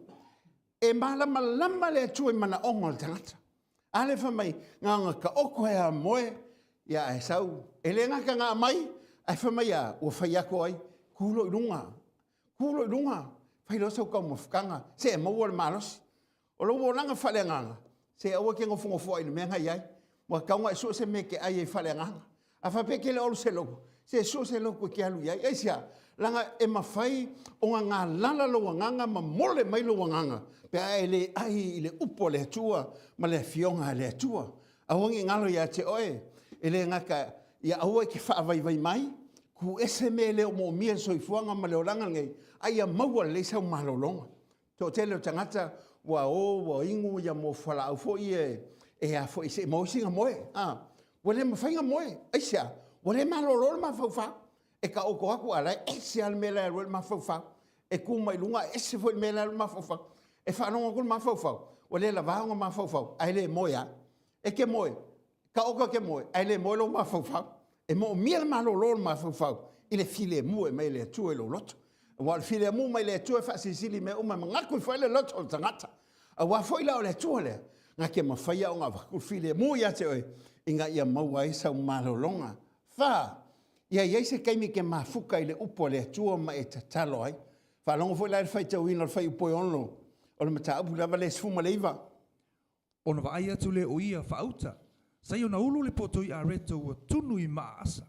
E malamalama le Atua i manaoga o le tagata. A lea fai mai, na ona taoto e a moe, ia ae sau. E le gata na aumai, ae fai mai a, ua fai atu ai, tu loa i luga, tu loa i luga, fai loa sau taumafataga, se e maua le malosi. O lou olaga faaleagaga, se aua e te nofonofo ai i le mea na i ai. Ua tatau ona e sue se mea e te ai ai faaleagaga. A faapea e te le o alu se lotu, se sue se lotu e te alu i ai. Aisea? Leaga e mafai ona galala lou agaga ma mole mai lou agaga pe a e le ai i le upu a le Atua ma le Afioga a le Atua. Aua ne i galo ia te oe, e le gata ia aua e te faavaivai mai, tu ese mea e le o moomia le soifuaga ma le olaga lenei, a ia maua lelei sau malologa. Toatele o tagata ua o ua inu ia mo fualaau foi ia e a foi se i maua sina moe. A, ua le mafai na moe. Aisea? Ua le malolo le mafaufau. E taoto atu a la e ese lava le mea la e alu ai le mafaufau. E tu mai luga e ese foi le mea la e alu ai le mafaufau. E faalogo atu le mafaufau, ua le lava ona mafaufau, ae le moe lava. E te moe, taoto e te moe, ae le moe lou mafaufau. E moomia le malolo o le mafaufau i le filemu e mai le Atua i lou loto. Aua o le filemu mai le Atua e faasilisili i mea uma e manatu ifo ai le loto o le tagata. Aua foi la o le Atua lea, na te mafai ona avatu le filemu ia te oe, ina ia maua ai sau malologa. Fa, ia i ai se taimi e te mafuta i le upu a le Atua ma e tatalo ai. Faalogo foi la i le faitauina o le fuaiupu e 6 o le mataupu lava lea e 19. Ona vaai atu lea o ia faauta, sai ona ulu le poto i areto ua tunu i maa asa,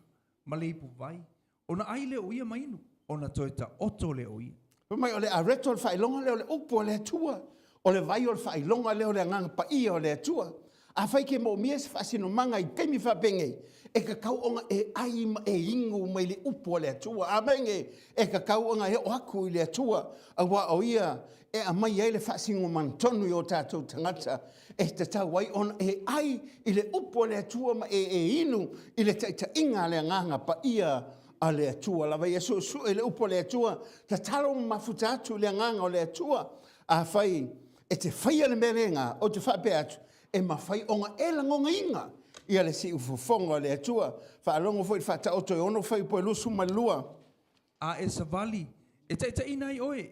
ma le ipu vai, ona ai lea o ia ma inu, ona toe taoto lea o ia. Fai mai, o le areto o le faailoga lea o le upu a le Atua, o le vai o le faailoga lea o le Agaga Paia o le Atua. Afai ke moomia se faasinomaga i taimi faapenei, e tatau ona e ai ma e inu mai le upu a le Atua. Amene. E tatau ona e oo atu i le Atua, aua o Ia e aumai ai le faasinomaga tonu i o tatou tagata, e tatau ai ona e ai i le upu a le Atua ma e e inu i le taitaiga a le Agaga Paia a le Atua lava. Ia suesue le upu a le Atua, tatalo ma mafuta atu i le Agaga o le Atua. Afai e te faia le mea lena, ou te faapea atu, e mafai ona e lagonaina ia le siufofoga o le Atua. Faalogo foi i le Faataoto e 6 fuaiupu e 22. A e savali, e taitaiina ai oe,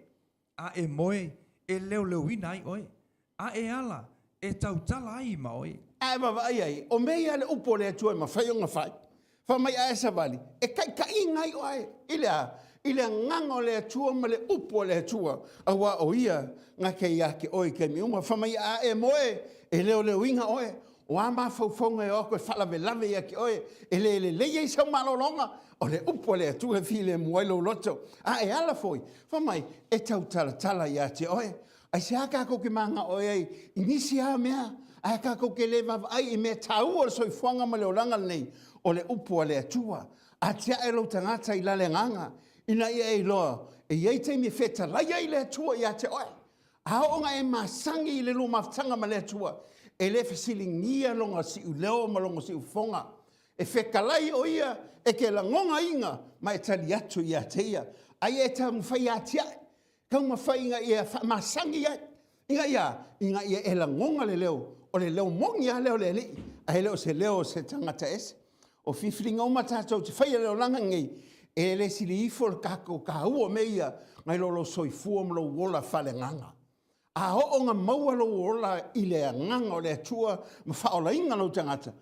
a e moe, e leoleoina ai oe, a e ala, e tautala ai ma oe. A e vaavaai ai, o mea ia le upu o le Atua e mafai ona fai. Fai mai a e savali, e taitaiina ai oe i le a? I le agaga o le Atua ma le upu a le Atua, aua o ia na te ia te oe i taimi uma. Fai mai a e moe, e leoleoina oe. O a mafaufauga e o atu e faalavelave ia te oe, e le lelei ai sau malologa, o le upu a le Atua e filemu ai lou loto. A e ala foi, fai mai, e tautalatala ia te oe. Aisea tatou te mananao ai i nisi lava mea, ae tatou te le vaavaai i mea taua o le soifuaga ma le olaga lenei, o le upu a le Atua. Atiae lou tagata i lale agaga, ina ia e iloa e i ai taimi e fetalai ai le Atua ia te oe. A oo ina e masani i le lua mafutaga ma le Atua, e le fesiligia lona siuleo ma lona siufofoga. E fetalai o ia e te lagonaina ma e tali atu ia te ia. Aia e taumafai e atiae, taumafai ina ia faamasani ai, ina ia, ina ia e lagona le leo, o le leo moni lava lea o le Alii, ae le o se leo o se tagata ese. O filifiliga uma tatou te faia i le olaga lenei, e le sili ifo le tatou taua o mea ia nai lo lou soifua ma lou ola faaleagaga. A oo ina maua lou ola i le agaga o le Atua ma faaolaina lou tagata,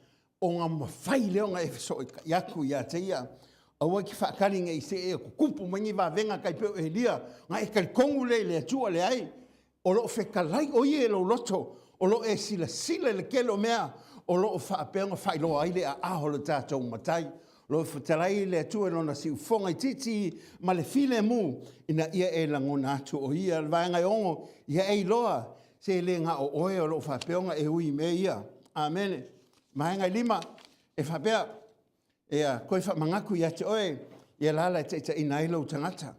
ona mafai lea ona e fesootai atu ia te ia. Aua e te faatali ne i see e tutupu mai ni vavega tai pei o Elia, ona e talitonu lea i le Atua, leai. O lo o fetalai o ia i lou loto, o lo o e silasila i le tele o mea o lo o faapea ona faailoa ai le aao o le tatou Matai. O lo o fetalai le Atua i lona siufofoga itiiti ma le filemu ina ia e lagona atu o ia le vaega e ono, ia e iloa se le na o oe o lo o faapea ona e ui i mea ia. Amene. Vaega e 5, e faapea, ia toe faamanatu ia te oe ia le ala e taitaiina ai lou tagata.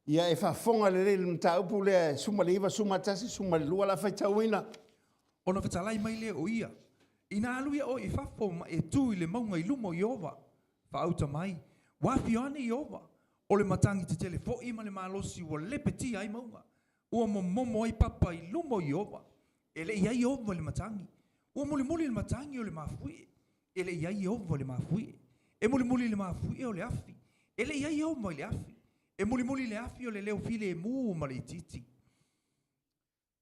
Ia e faafofoga lelei i le mataupu lea e 19, 11, 12 o le a faitauina. Ona fetalai mai lea o ia, Inā alu ia oe i fafo ma e tu i le mauga i luma o Ieova, faauta mai, Ua afio ane Ieova, o le matagi tetele foi ma le malosi ua lepetia ai mauga, ua momomo ai papa i luma o Ieova. E le i ai Ieova i le matagi. Ua mulimuli le matagi o le mafuie. E le i ai Ieova i le mafuie. E mulimuli le mafuie o le afi. E le i ai Ieova i le afi. E mulimuli le afi o le leo filemu ma le itiiti.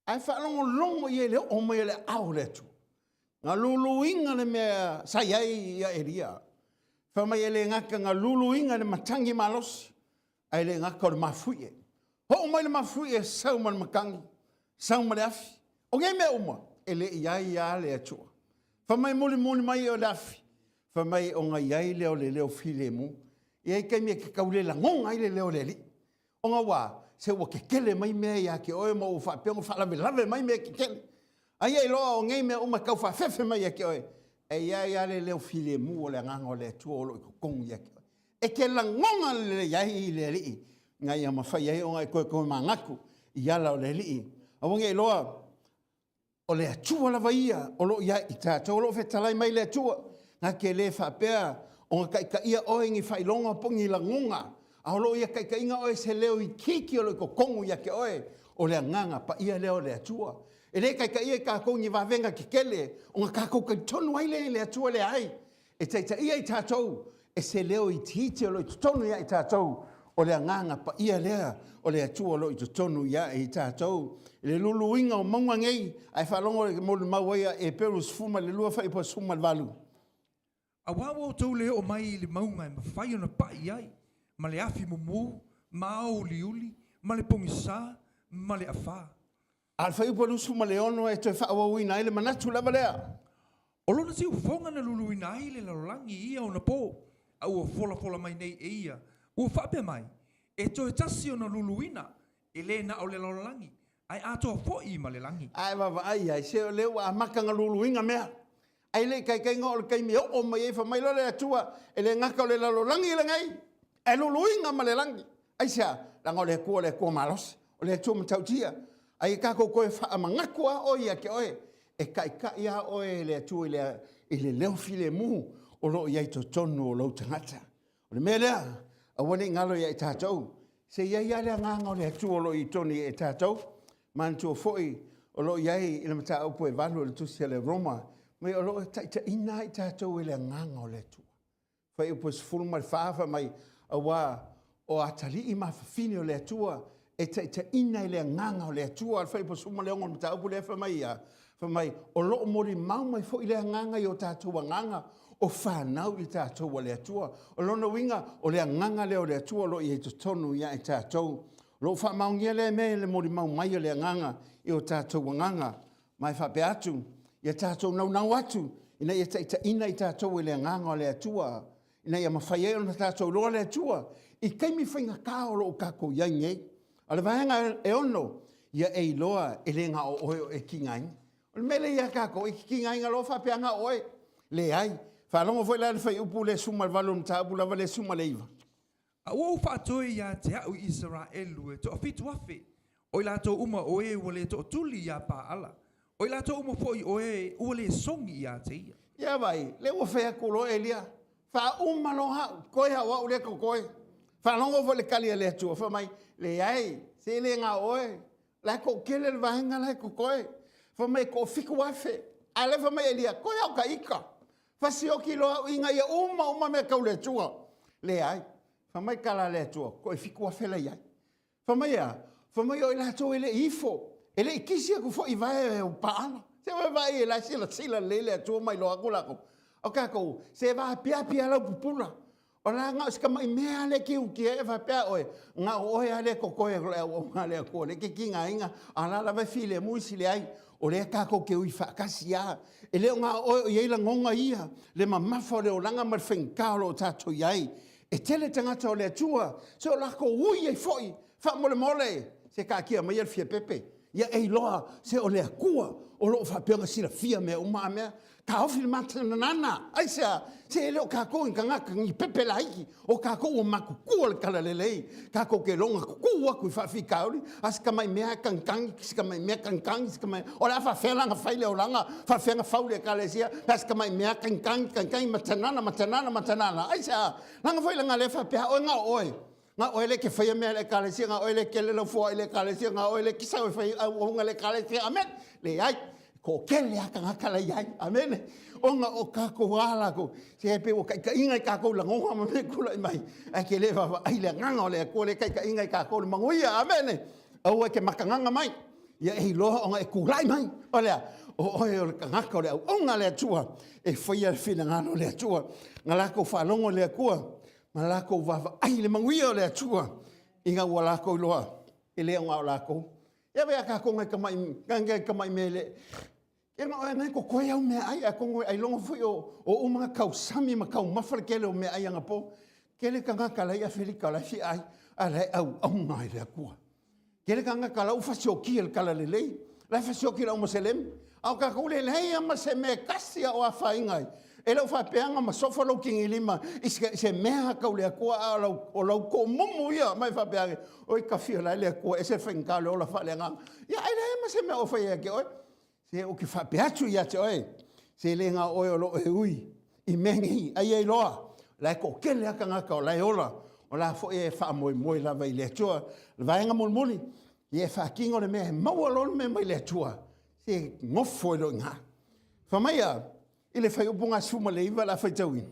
Ae faalogologo i ai i le oo mai o le aao o le Atua. Na luluina le mea sa i ai ia Elia. Fai mai e le gata na luluina le matagi malosi, ae le gata o le mafuie. Oo mai le mafuie sau ma le matagi, sau ma le afi. O nei mea uma, e le i ai lava le Atua. Fai mai mulimuli mai o le afi, fai mai ona i ai lea o le leo filemu. E i ai taimi e te tau le lagona ai le leo o le Alii. Ona ua, se ua kekele mai mea ia te oe ma ua faapea ona faalavelave mai mea kekele. Aia iloa o nei mea uma e tau faafefe mai ia te oe, e i ai lava le leo filemu o le Agaga o le Atua o lo o i totonu ia te oe. E te lagona lelei ai i le Alii, ina ia mafai ai ona e toe tomanatu i ala o le Alii. Aua ne i iloa o le Atua lava ia o lo o i ai i tatou, o lo o fetalai mai le Atua, na te le faapea ona taitaia oe i ni faailoga po o ni lagona, a o lo o ia taitaiga oe se leo itiiti o lo o i totonu ia te oe, o le agaga paia lea o le Atua. E le taitaia i tatou i ni vavega tetele, ona tatou talitonu ai lea i le Atua, leai. E taitaia i tatou e se leo itiiti o lo o i totonu ia i tatou, o le agaga paia lea o le Atua o lo o i totonu ia i tatou. I le luluina o mauga nei, ae faalogo i le molimau ai a Eperu 12 fuaiupu 18. Aua ua outou le oo mai i le mauga e mafai ona pai i ai, ma le afi mumu, ma ao uliuli, ma le pogisa, ma le afa. A o le fuaiupu 26 e toe faaauauina ai le manatu lava lea. O lona siufofoga na luluina ai le lalolagi i ia ona po, a ua folafola mai nei e ia, ua faapea mai, E toe tasi ona luluina, e le na o le lalolagi, ae atoa foi ma le lagi. A e vaavaai i ai, se o lea ua amata ona luluina mea. Ai le i taitaiga o le taimi e oo mai ai, fai mai loa le Atua, e le gata o le lalolagi lenei, ae luluina ma le lagi. Aisea? Leaga o le Atua o le Atua malosi, o le Atua matautia. Ai e tatou toe faamanatu lava oe ia te oe, e taitai lava oe e le Atua i le leo filemu o lo o i ai i totonu o lou tagata. O le mea lea, aua ne i galo ia i tatou, se i ai lava le agaga o le Atua o lo o i totonu ia i tatou. Manatua foi o lo o i ai i le mataupu e 8 o le tusi a le Roma, mai o lo o taitaiina lava i tatou e le agaga o le Atua. Fuaiupu 14 fai mai, aua o atalii ma afafine o le Atua e taitaiina i le agaga o le Atua. O le fuaiupu 16 o le mataupu lea fai mai ia, fai mai, o lo o molimau mai foi le agaga i o tatou agaga o fanau i tatou a le Atua. O lona uiga, o le agaga lea o le Atua o lo o i ai i totonu ia i tatou. O lo o faamaonia lea mea i le molimau mai o le agaga i o tatou agaga. Ma e faapea atu, Ia tatou naunau atu ina ia taitaiina i tatou e le Agaga o le Atua, ina ia mafai ai ona tatou iloa le Atua i taimi faigata o lo o tatou i ai nei. O le vaega e ono, ia e iloa e le na o oe o e tigaina. O le mea lea ia tatou, e te tigaina loa faapea na o oe. Leai. Faalogo foi la i le fuaiupu lea 18 o le mataupu lava lea 19. A ua ou faatoe ia te a'u i Isaraelu e toafitu afe, o i latou uma o e ua le tootuli iā Paala, o i latou uma fo'i o e ua lē sogi iā te ia. Ia vai, lea ua fai atu loa Elia, faauma loa au, toe au au lea totoe. Faalogo foi le tali a le Atua, fai mai, leai, se le na o oe, la e toatele le vaega la e totoe. Fai mai e toafitu afe, a lea fai mai Elia, toe au ta ita. Fasioti loa au ina ia uma uma mea tau le Atua. Leai, fai mai tala a le Atua, toe 7,000 la i ai. Fai mai a? Fai mai o i latou e le i ifo, e le i kisi atu foi i vae o Paala. Se ua vaai e la e silasila lelei le Atua ma iloa atu latou. O tatou, se vaapiapi lava lau pupula. O la na o si tamai mea lava lea e te utia e faapea oe, na o oe lava lea e totoe o le auauna a le Atua, lea e te tigaina, a o la lava e filemu isi leai. O lea tatou te ui faatasi lava. E le o na o oe o i ai lagona ia, le mamafa o le olaga ma le faigata o lo o tatou i ai. E tele tagata o le Atua, se o latou ui ai foi, faamolemole, se taatia maia le fiapepe, ia e iloa se o le Atua o lo o faapea ona silafia mea uma a mea. Taofi le matananana, aisea, se e le o tatou ni tagata ni pepe laiti, o tatou ua matutua le talalelei, tatou te loga tutu atu i faafitauli, a si tamai mea e tagitagi, si tamai mea tagitagi, si tamai, o le a faafefea la ona fai le olaga, faafefea ona fau le ekalesia, pe a si tamai mea tagitagi, tagitagi, matanana, matanana, matanana, aisea, leaga foi leaga lea faapea oe na o oe, na o oe lea e te faia mea a le ekalesia, na o oe lea e kele lau foai i le ekalesia, na o oe lea e kisa e fai auaunaga i le ekalesia, amene, leai, toatele lava tagata la e i ai, amene, ona o tatou a latou, se pei ua taitaiga i tatou lagona ma mea e tulai mai, ae te le vaavaai i le agaga o le Atua lea e taitaiga i tatou i le manuia, amene, aua e te makagaga mai, ia e iloa ona e tulai mai, o le a? O oe o le tagata o le auauna a le Atua, e faia le finagalo o le Atua, na latou faalogo i le Atua, ma latou vaavaai i le manuia o le Atua, ina ua latou iloa, e le o na o latou. Ia vea tatou ngai tamai, ngai tamai mea le, ia na oe ngai totoe au meaai, atonu e ailoga foi o, o uma tausami ma taumafa le tele o meaai anapo. Tele tagata la i Afelika la e fia ai, a la e auauna i le Atua. Tele tagata la ua fasiokia le talalelei, la e fasioki le au Moselemi. A o tatou le leai lava ma se mea e tasi a o afaina ai. E le o faapea na masofa lou tigilima i se mea tau le Atua, a o lau, o lau tomumu ia ma e faapea ane, oi kafia la e le Atua, ese le faigata o le ola faaleagaga. Ia ai leai ma se mea o fai ia te oe. Se ou te faapea atu ia te oe, se le na o oe o lo o e ui i mea nei, ai ai loa, la e toatele lava tagata o la e ola, o la foi e faamoemoe lava i le Atua. O le vaega mulimuli, ia e faatino le mea e maua loa le mea mai le Atua, se nofo ai loa i ina. Fai mai a, i le fuaiupu 19 o le a faitauina.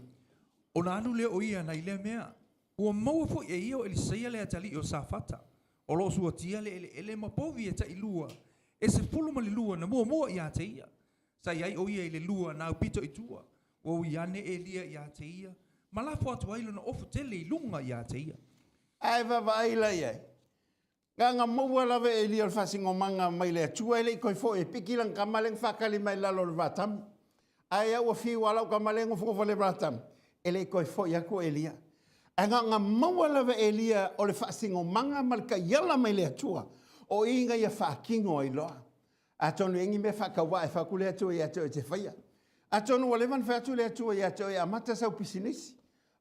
Ona alu lea o ia nai lea mea, ua maua foi e ia o Eliseia le atalii o Safata, o lo o suatia le eleele ma povi e tailua, e 12 na muamua iā te ia. Sa i ai o ia i le lua na aupito i tua, ua ui ane Elia iā te ia, ma lafo atu ai lona ofu tele i luga iā te ia. Ae vaavaai la i ai. Na maua lava e Elia o le faasinomaga mai le Atua e le i toe foi e piki lana tama lea na faatali mai i lalo o le vatamu. Ae a ua fiu lava lau tama lea e nofonofo i le vatamu, e le i toe foi atu o Elia. Ae na ona maua lava e Elia o le faasinomaga ma le taiala mai le Atua, o i na ia faatino ai loa. Atonu e i ai ni mea faatauvaa e fai atu le Atua ia te oe e te faia. Atonu ua leva ona fai atu le Atua ia te oe e amata sau pisinisi.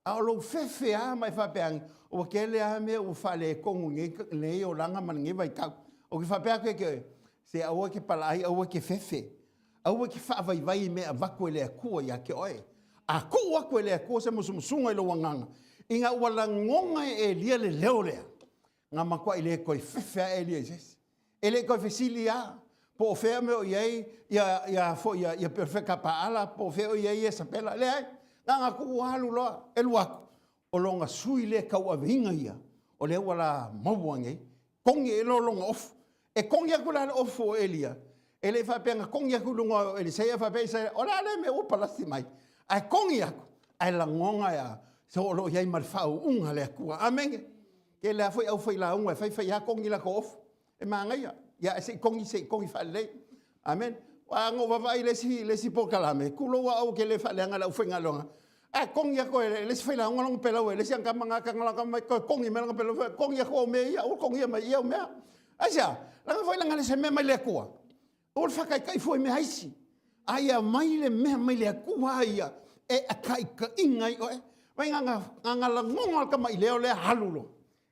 A o lou fefe lava ma e faapea ane, ua tele lava mea ua faaletonu i lenei olaga ma lenei vaitau. Ou te faapea atu ia te oe, se aua e te palaai, aua e te fefe. Aua e te faavaivai i mea e avatu e le Atua ia te oe. A tuu atu e le Atua se musumusuga i lou agaga, ina ua lagona e Elia le leo lea, na matuai le toe fefe lava Elia i se isi. E le i toe fesili lava po o fea mea o i ai ia, ia foi ia, ia Perofeta Paala, po o fea o i ai Iesapela. Leai, na ona tuu alu loa, e alu atu. O lona sui lea tauaveina ia, o lea ua la maua nei, togi ai loa lona ofu. E togi atu la le ofu o Elia, e le i faapea na togi atu i luga o Eliseia, faapea Isaia, o le a lea mea ua palasi mai? Ae togi atu, ae lagona ia, se o lo o i ai ma le faauuga a le Atua. Amene. Tele lava foi aufailauga e fai fai lava togi latou ofu. E manaia. Ia, se i togi, se i togi faalelei. Amene. Aua na ou vaavaai i le isi, le isi polokalame, tulou a au ou te le faaleaga i le aufaigaluega, ae togi atu e le isi failauga lona pelau e le isi agama na mai toe togi mai lana pelau, togi atu au mea ia, aua le togia mai i au mea. Aisea? Leaga foi leaga e le o se mea mai le Atua. Aua le faataitai fua i mea a isi, a ia aumai le mea mai le Atua ia e taitaiga ai oe. Vaai na ona lagona le tamaileo lea alu loa.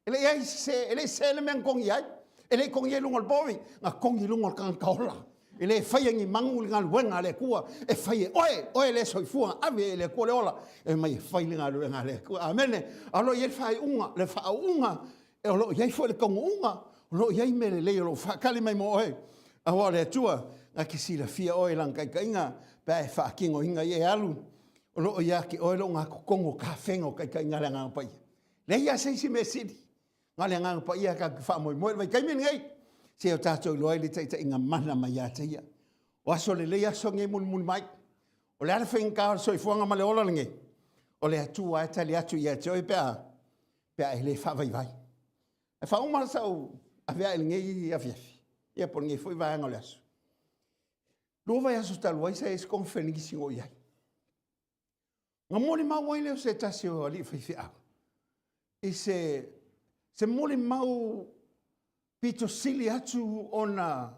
E le i ai se, e le i se le mea na togi ai. E le i togia i luga o le povi, na togi i luga o le tagata ola. E le faia ni manu le galuega a le Atua, e fai e oe, oe le soifua, ave e le Atua le ola, e mai e fai le galuega a le Atua. Amene. A o lo o i ai le faaiuga, le faauuga, o lo o i ai foi le taunuuga, o lo o i ai mea lelei o lo o faatali mai mo oe. Aua o le Atua, na te silafia oe i lana taitaiga, pe a e faatinoina ia e alu, o lo o ia te oe lou gatotonu o tafega o taitaiga a le Agaga Paia. Leai lava se isi mea sili, na o le Agaga Paia tatou te faamoemoe i le vaitaimi lenei, se o tatou iloa ai le taitaiga mana mai ia te Ia. O aso lelei aso nei mulimuli mai. O le a le faigata o le soifuaga ma le ola lenei? O le Atua e tali atu ia te oe pe a, pe a e le faavaivai. E faauma sau aveae i lenei afiafi, ia po o lenei foi vaega o le aso. 2 vaiaso talu ai sa i ai se koneferenisi na ou i ai. Na molimau ai lea o se tasi o alii faifeau i se, se molimau pito sili atu ona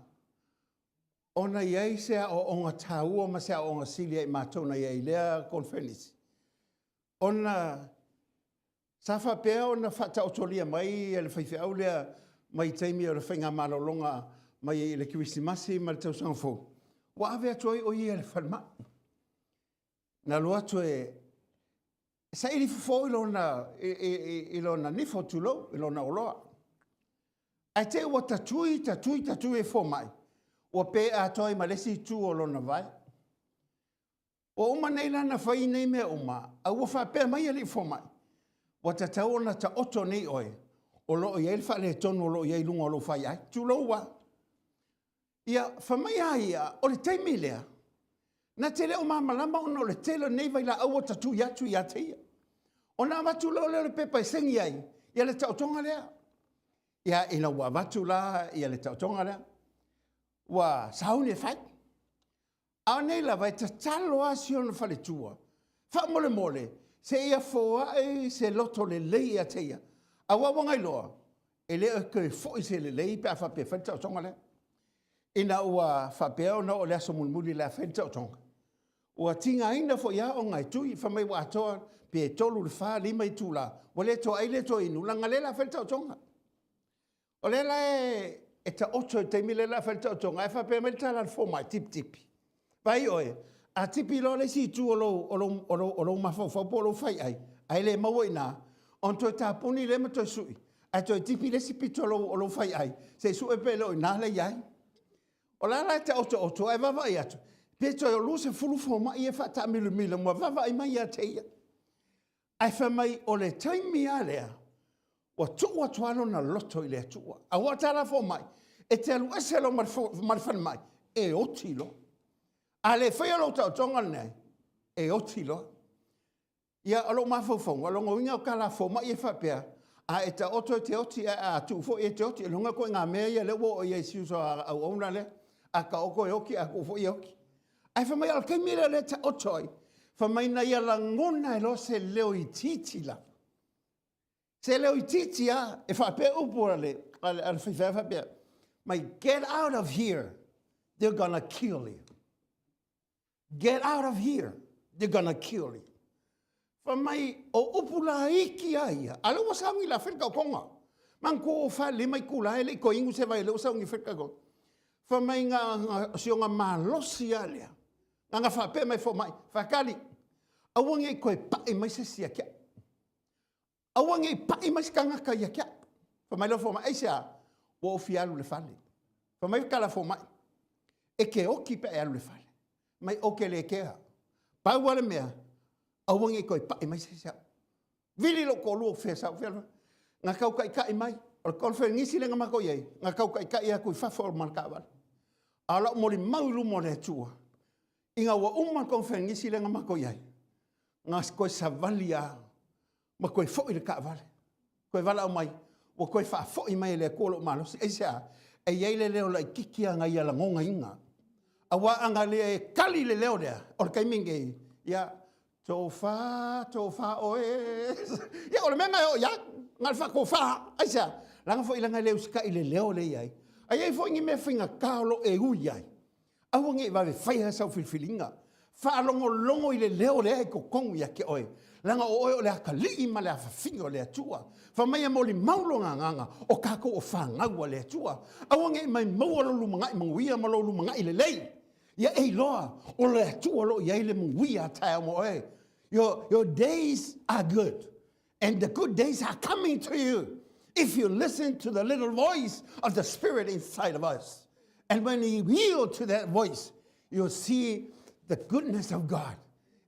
ona i ai se aoaoga taua ma se aoaoga sili ia i matou na i ai i lea koneferenisi. Ona sa faapea ona faataotolia mai e le faifeau lea mai taimi o le faigamalologa mai i le Kerisimasi ma le tausaga fou, ua ave atu ai o ia i le falemai. Na alu atu e saili fofo i lona, i lona nifo, tulou, i lona oloa. Ae te i ua tatui, tatui, tatui e fomai, ua pe atoa ai ma le isi itu o lona vae. Ua uma nei la ona fai nei mea uma, a ua faapea mai alii fomai, ua tatau ona taoto nei oe, o lo o i ai le faaletonu o lo o i ai i luga o lou faiai. Tulou lava. Ia, fai mai a ia, o le taimi lea, na te le o malamalama ona o le tele o nei vailaau ua tatui atu ia te ia. Ona avatu loa lea o le pepa e saini ai, ia le taotoga lea. Ia, ina ua avatu la ia le taotoga lea, ua sauni e fai. A o nei lava e tatalo lava si ona faletua, faamolemole, se ia foai se loto lelei ia te ia. Aua ua gailoa, e le o toe foi se lelei pe a faapea e fai le taotoga lea. Ina ua faapea ona oo i le aso mulimuli o le a fai le taotoga, ua tigaina foi lava ona e tui, fai mai ua atoa pe 3 i le 4, 5 itula, ua le toe ai le toe inu, leaga o lea o le a fai le taotoga. O lea la e taoto i le taimi lea o le a fai le taotoga, ae faapea mai le tala a le fomai, tipitipi. Vaai oe, a tipi loa le isi itu o lou, o lou, o lou, o lou mafaufau po o lou faiai, ae le maua i ina, ona toe tapuni lea ma toe sui, ae toe tipi le isi pito o lou, o lou faiai, se i sue pe le o i ina lea e i ai. O la la e taotooto ae vaavaai atu, pe toe 20 fomai ia e faataamilomilo ma vaavaai mai ia te ia. Ae fai mai o le taimi lava lea, ua tuu atu lava lona loto i le Atua. Aua o tala fomai, e te alu ese loa ma le falemai, e oti loa. A le faia lou taotoga lenei, e oti loa. Ia, o lou mafaufauga, o lona uiga o tala fomai e faapea, a e taoto e te oti, ae a tuu foi e te oti. O lona ituaiga mea ia lea ua oo i ai si uso a auauna lea, a taoto e oti, a tuu foi e oti. Ae fai mai o le taimi lea o lea e taoto ai, fai mai na ia lagona ai loa se leo itiiti lava. Se leo itiiti lava, e faapea upu a le, a le, a le faifeau faapea, mai get out of here, they're gonna kill you. Get out of here, they're gonna kill you. Fai mai, o upu laiti lava ia, a lea ua sauni la fai le taotoga. Manatua ua 4, 5 itula e le i toe inu se vai, lea ua sauni fai le taotoga. Fai mai na, na, si ona malosi lava lea, na na faapea mai fomai, Faatali, aua ne i toe pai mai se isi ia te au. Aua ne i pai mai se tagata ia te au. Fai mai le fomai, aisea? Ua ou fia alu i le fale. Fai mai le tala fomai, e te oti pe a e alu i le fale. Mai ou te le kea. Pau lava le mea, aua ne i toe pai mai se isi au. Vili lou toalua o fea sau, fea Na tau taitai mai. O le conference lea na matou i ai, na tau taitai atu i fafo ma le taavale. A o lau molimau i luma o le Atua, ina ua uma le conference lea na matou i ai, na toe savali lava ma toe foi le taavale. Toe valaau mai, ua toe faafoi mai e le Atua lou malosi. Aisea? E i ai le leo laitiiti lava na ia lagonaina. Auā a na le kali i le leo lea, o le taimi lenei, ia, tofa, tofa oe. Ia, o le mea lena e oo i ai, na o le faatofa. Aisea? Leaga foi leaga e le usitai i le leo lea e i ai. A i ai foi ni mea faigata o lo o e ui ai, Aua ne i vave faia sau filifiliga. Faalogologo i le leo lea i totonu ia te oe, leaga o oe o le atalii ma le afafine o le Atua. Fai mai e molimau lona agaga, o tatou o fanau a le Atua. Aua ne i maimaua lou lumanai manuia ma lou lumanai lelei. Ia e iloa, o le Atua o lo o i ai le manuia a taeao mo oe. Your days are good and the good days are coming to you if you listen to the little voice of the Spirit inside of us. And when you yield to that voice, you'll see the goodness of God.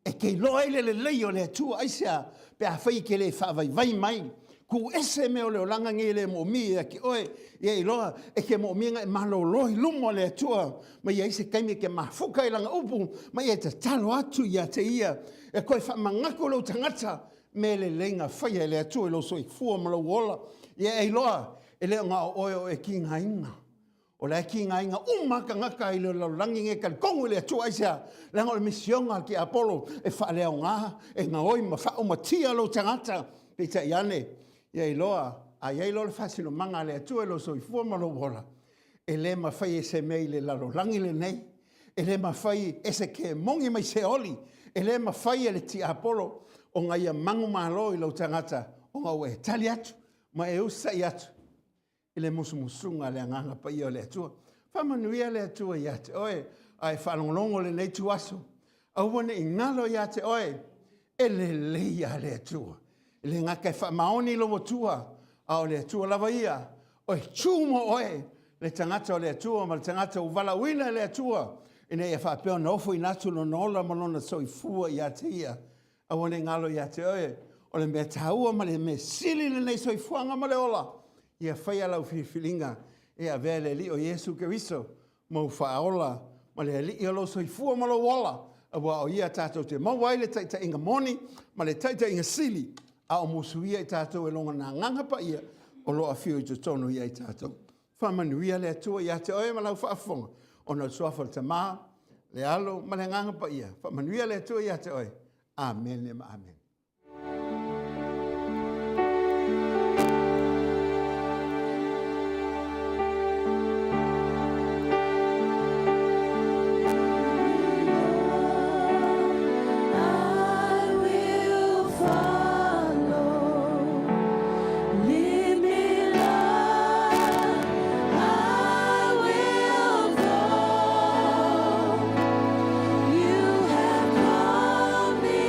E te iloa ai le lelei o le Atua, aisea, pe afai e te le faavaivai mai, ku ese mea o le olaga nei e le moomia ia te oe, ia iloa e te moomia na e malolo i luma o le Atua, ma i ai se taimi e te mafuta i lana upu, ma ia e tatalo atu ia te ia, e toe faamanatu lou tagata, mea lelei na faia e le Atua i lou soifua ma lou ola, ia e iloa, e le o na o oe o e tigaina. O la e tigaina uma lava tagata i le lalolagi nei e talitonu i le Atua. Aisea? Leaga o le misiona a le tiapolo e faaleaoga, e gaoi ma faaumatia lou tagata. Peitai ane, ia iloa, a i ai loa le faasinomaga a le Atua i lou soifua ma lou ola, e le mafai e se mea i le lalolagi lenei, e le mafai e se kemoni mai Seoli, e le mafai e le tiapolo ona ia manumalo i lou tagata, ona ua e tali atu ma e usa'i atu i le musumusuga a le Agaga Paia o le Atua. Faamanuia le Atua ia te oe, a e faalogologo i lenei ituaso, aua ne i galo ia te oe, e lelei a le Atua. E le gata e faamaoni lou Atua, a o le Atua lava ia, o e tu mo oe, le tagata o le Atua ma le tagata ua valaauina e le Atua, ina ia faapea ona ofoina atu lona ola ma lona soifua ia te ia. Aua ne i galo ia te oe, o le mea taua ma le mea sili lenei soifuaga ma le ola, ia faia lau filifiliga e avea le Alii o Iesu Keriso ma ou Faaola ma le Alii o lou soifua ma lou ola, aua o Ia tatou te maua ai le taitaiga moni ma le taitaiga sili, a o musuia i tatou e Lona Agaga Paia o lo o afio i totonu ia i tatou. Faamanuia le Atua ia te oe ma lau faafofoga, ona o le Suafa o le Tama, le Alo ma le Agaga Paia. Faamanuia le Atua ia te oe. Amene ma amene. I will follow. Lead me, Lord, I will go. You have called me.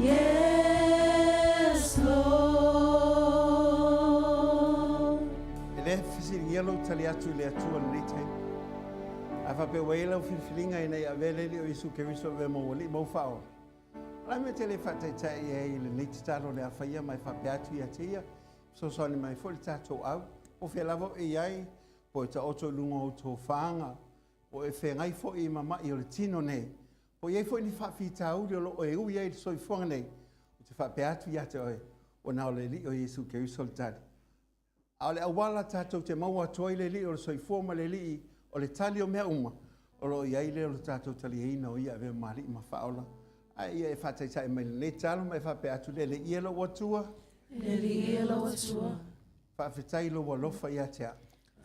Yes, Lord. E le fesiligia lou tali atu i le Atua i lenei taimi. A faapea ua i ai lau filifiliga ina ia avea le Alii o Iesu Keriso e avea ma ou Alii ma ou Faaola, o le a le mea e te le faataitai ai i lenei tatalo o le a faia ma e faapea atu ia te Ia, fesoasoani mai foi le tatou au, po o fea lava o e i ai, po e taoto i luga o ou tofaga, po o e feagai foi ma mai o le tino nei, po o i ai foi ni faafitauli o lo o e ui ai i le soifuaga nei, ou te faapea atu ia te oe, ua na o le Alii o Iesu Keriso le tali. A o le auala tatou te maua atu ai le Alii o le soifua ma le Alii o le tali o mea uma, o lo o i ai lea o le tatou taliaina o Ia e avea ma Alii ma Faaola. A ia e faataitai mai i lenei tatalo ma e faapea atu, Le Alii e lou Atua, Le Alii e lou Atua, faafetai i lou alofa ia te au.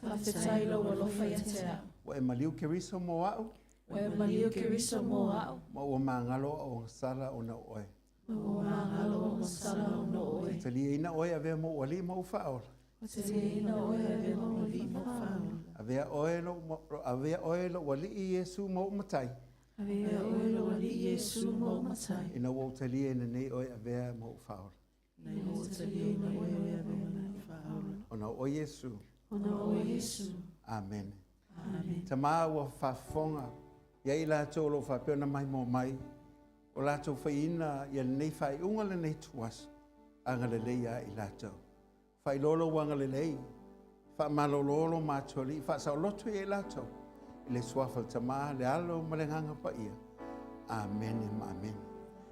Faafetai i lou alofa ia te au. Ua e maliu Keriso mo au. Ua e maliu Keriso mo au. Ma ua magalo au ogasala ona o oe. Ma ua magalo au ogasala ona o oe. Ou te taliaina oe e avea ma ou Alii ma ou Faaola. Ou te taliaina oe e avea ma ou Alii ma ou Faaola. Avea oe lou, avea oe lou Alii Iesu ma ou Matai. Avea oe lou Alii Iesu ma ou Matai. Ina ua ou taliaina nei oe e avea ma ou Faaola. Ina ua ou taliaina oe e avea ma ou Faaola. Ona o oe Iesu. Ona o oe Iesu. Amene. Amene. Tama ua faafofoga ia i latou o lo o faapea ona maimoa mai, o latou faiina ia lenei faaiuga lenei ituaso, agalelei ia i latou. Faailoa lou agalelei, faamalolo lo matou Alii, faasaoloto ia i latou, i le Suafa o le Tama, le Alo ma le Agaga Paia. Amene ma amene.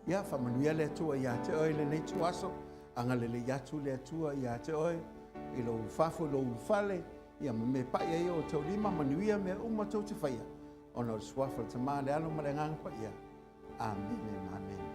Ia, faamanuia le Atua ia te oe i lenei ituaso, agalelei atu le Atua ia te oe, i lou fafo i lou ulufale, ia ma mea paia ia o outou lima, manuia mea uma tou te faia, ona o le Suafa o le Tama, le Alo ma le Agaga Paia. Amene ma amene.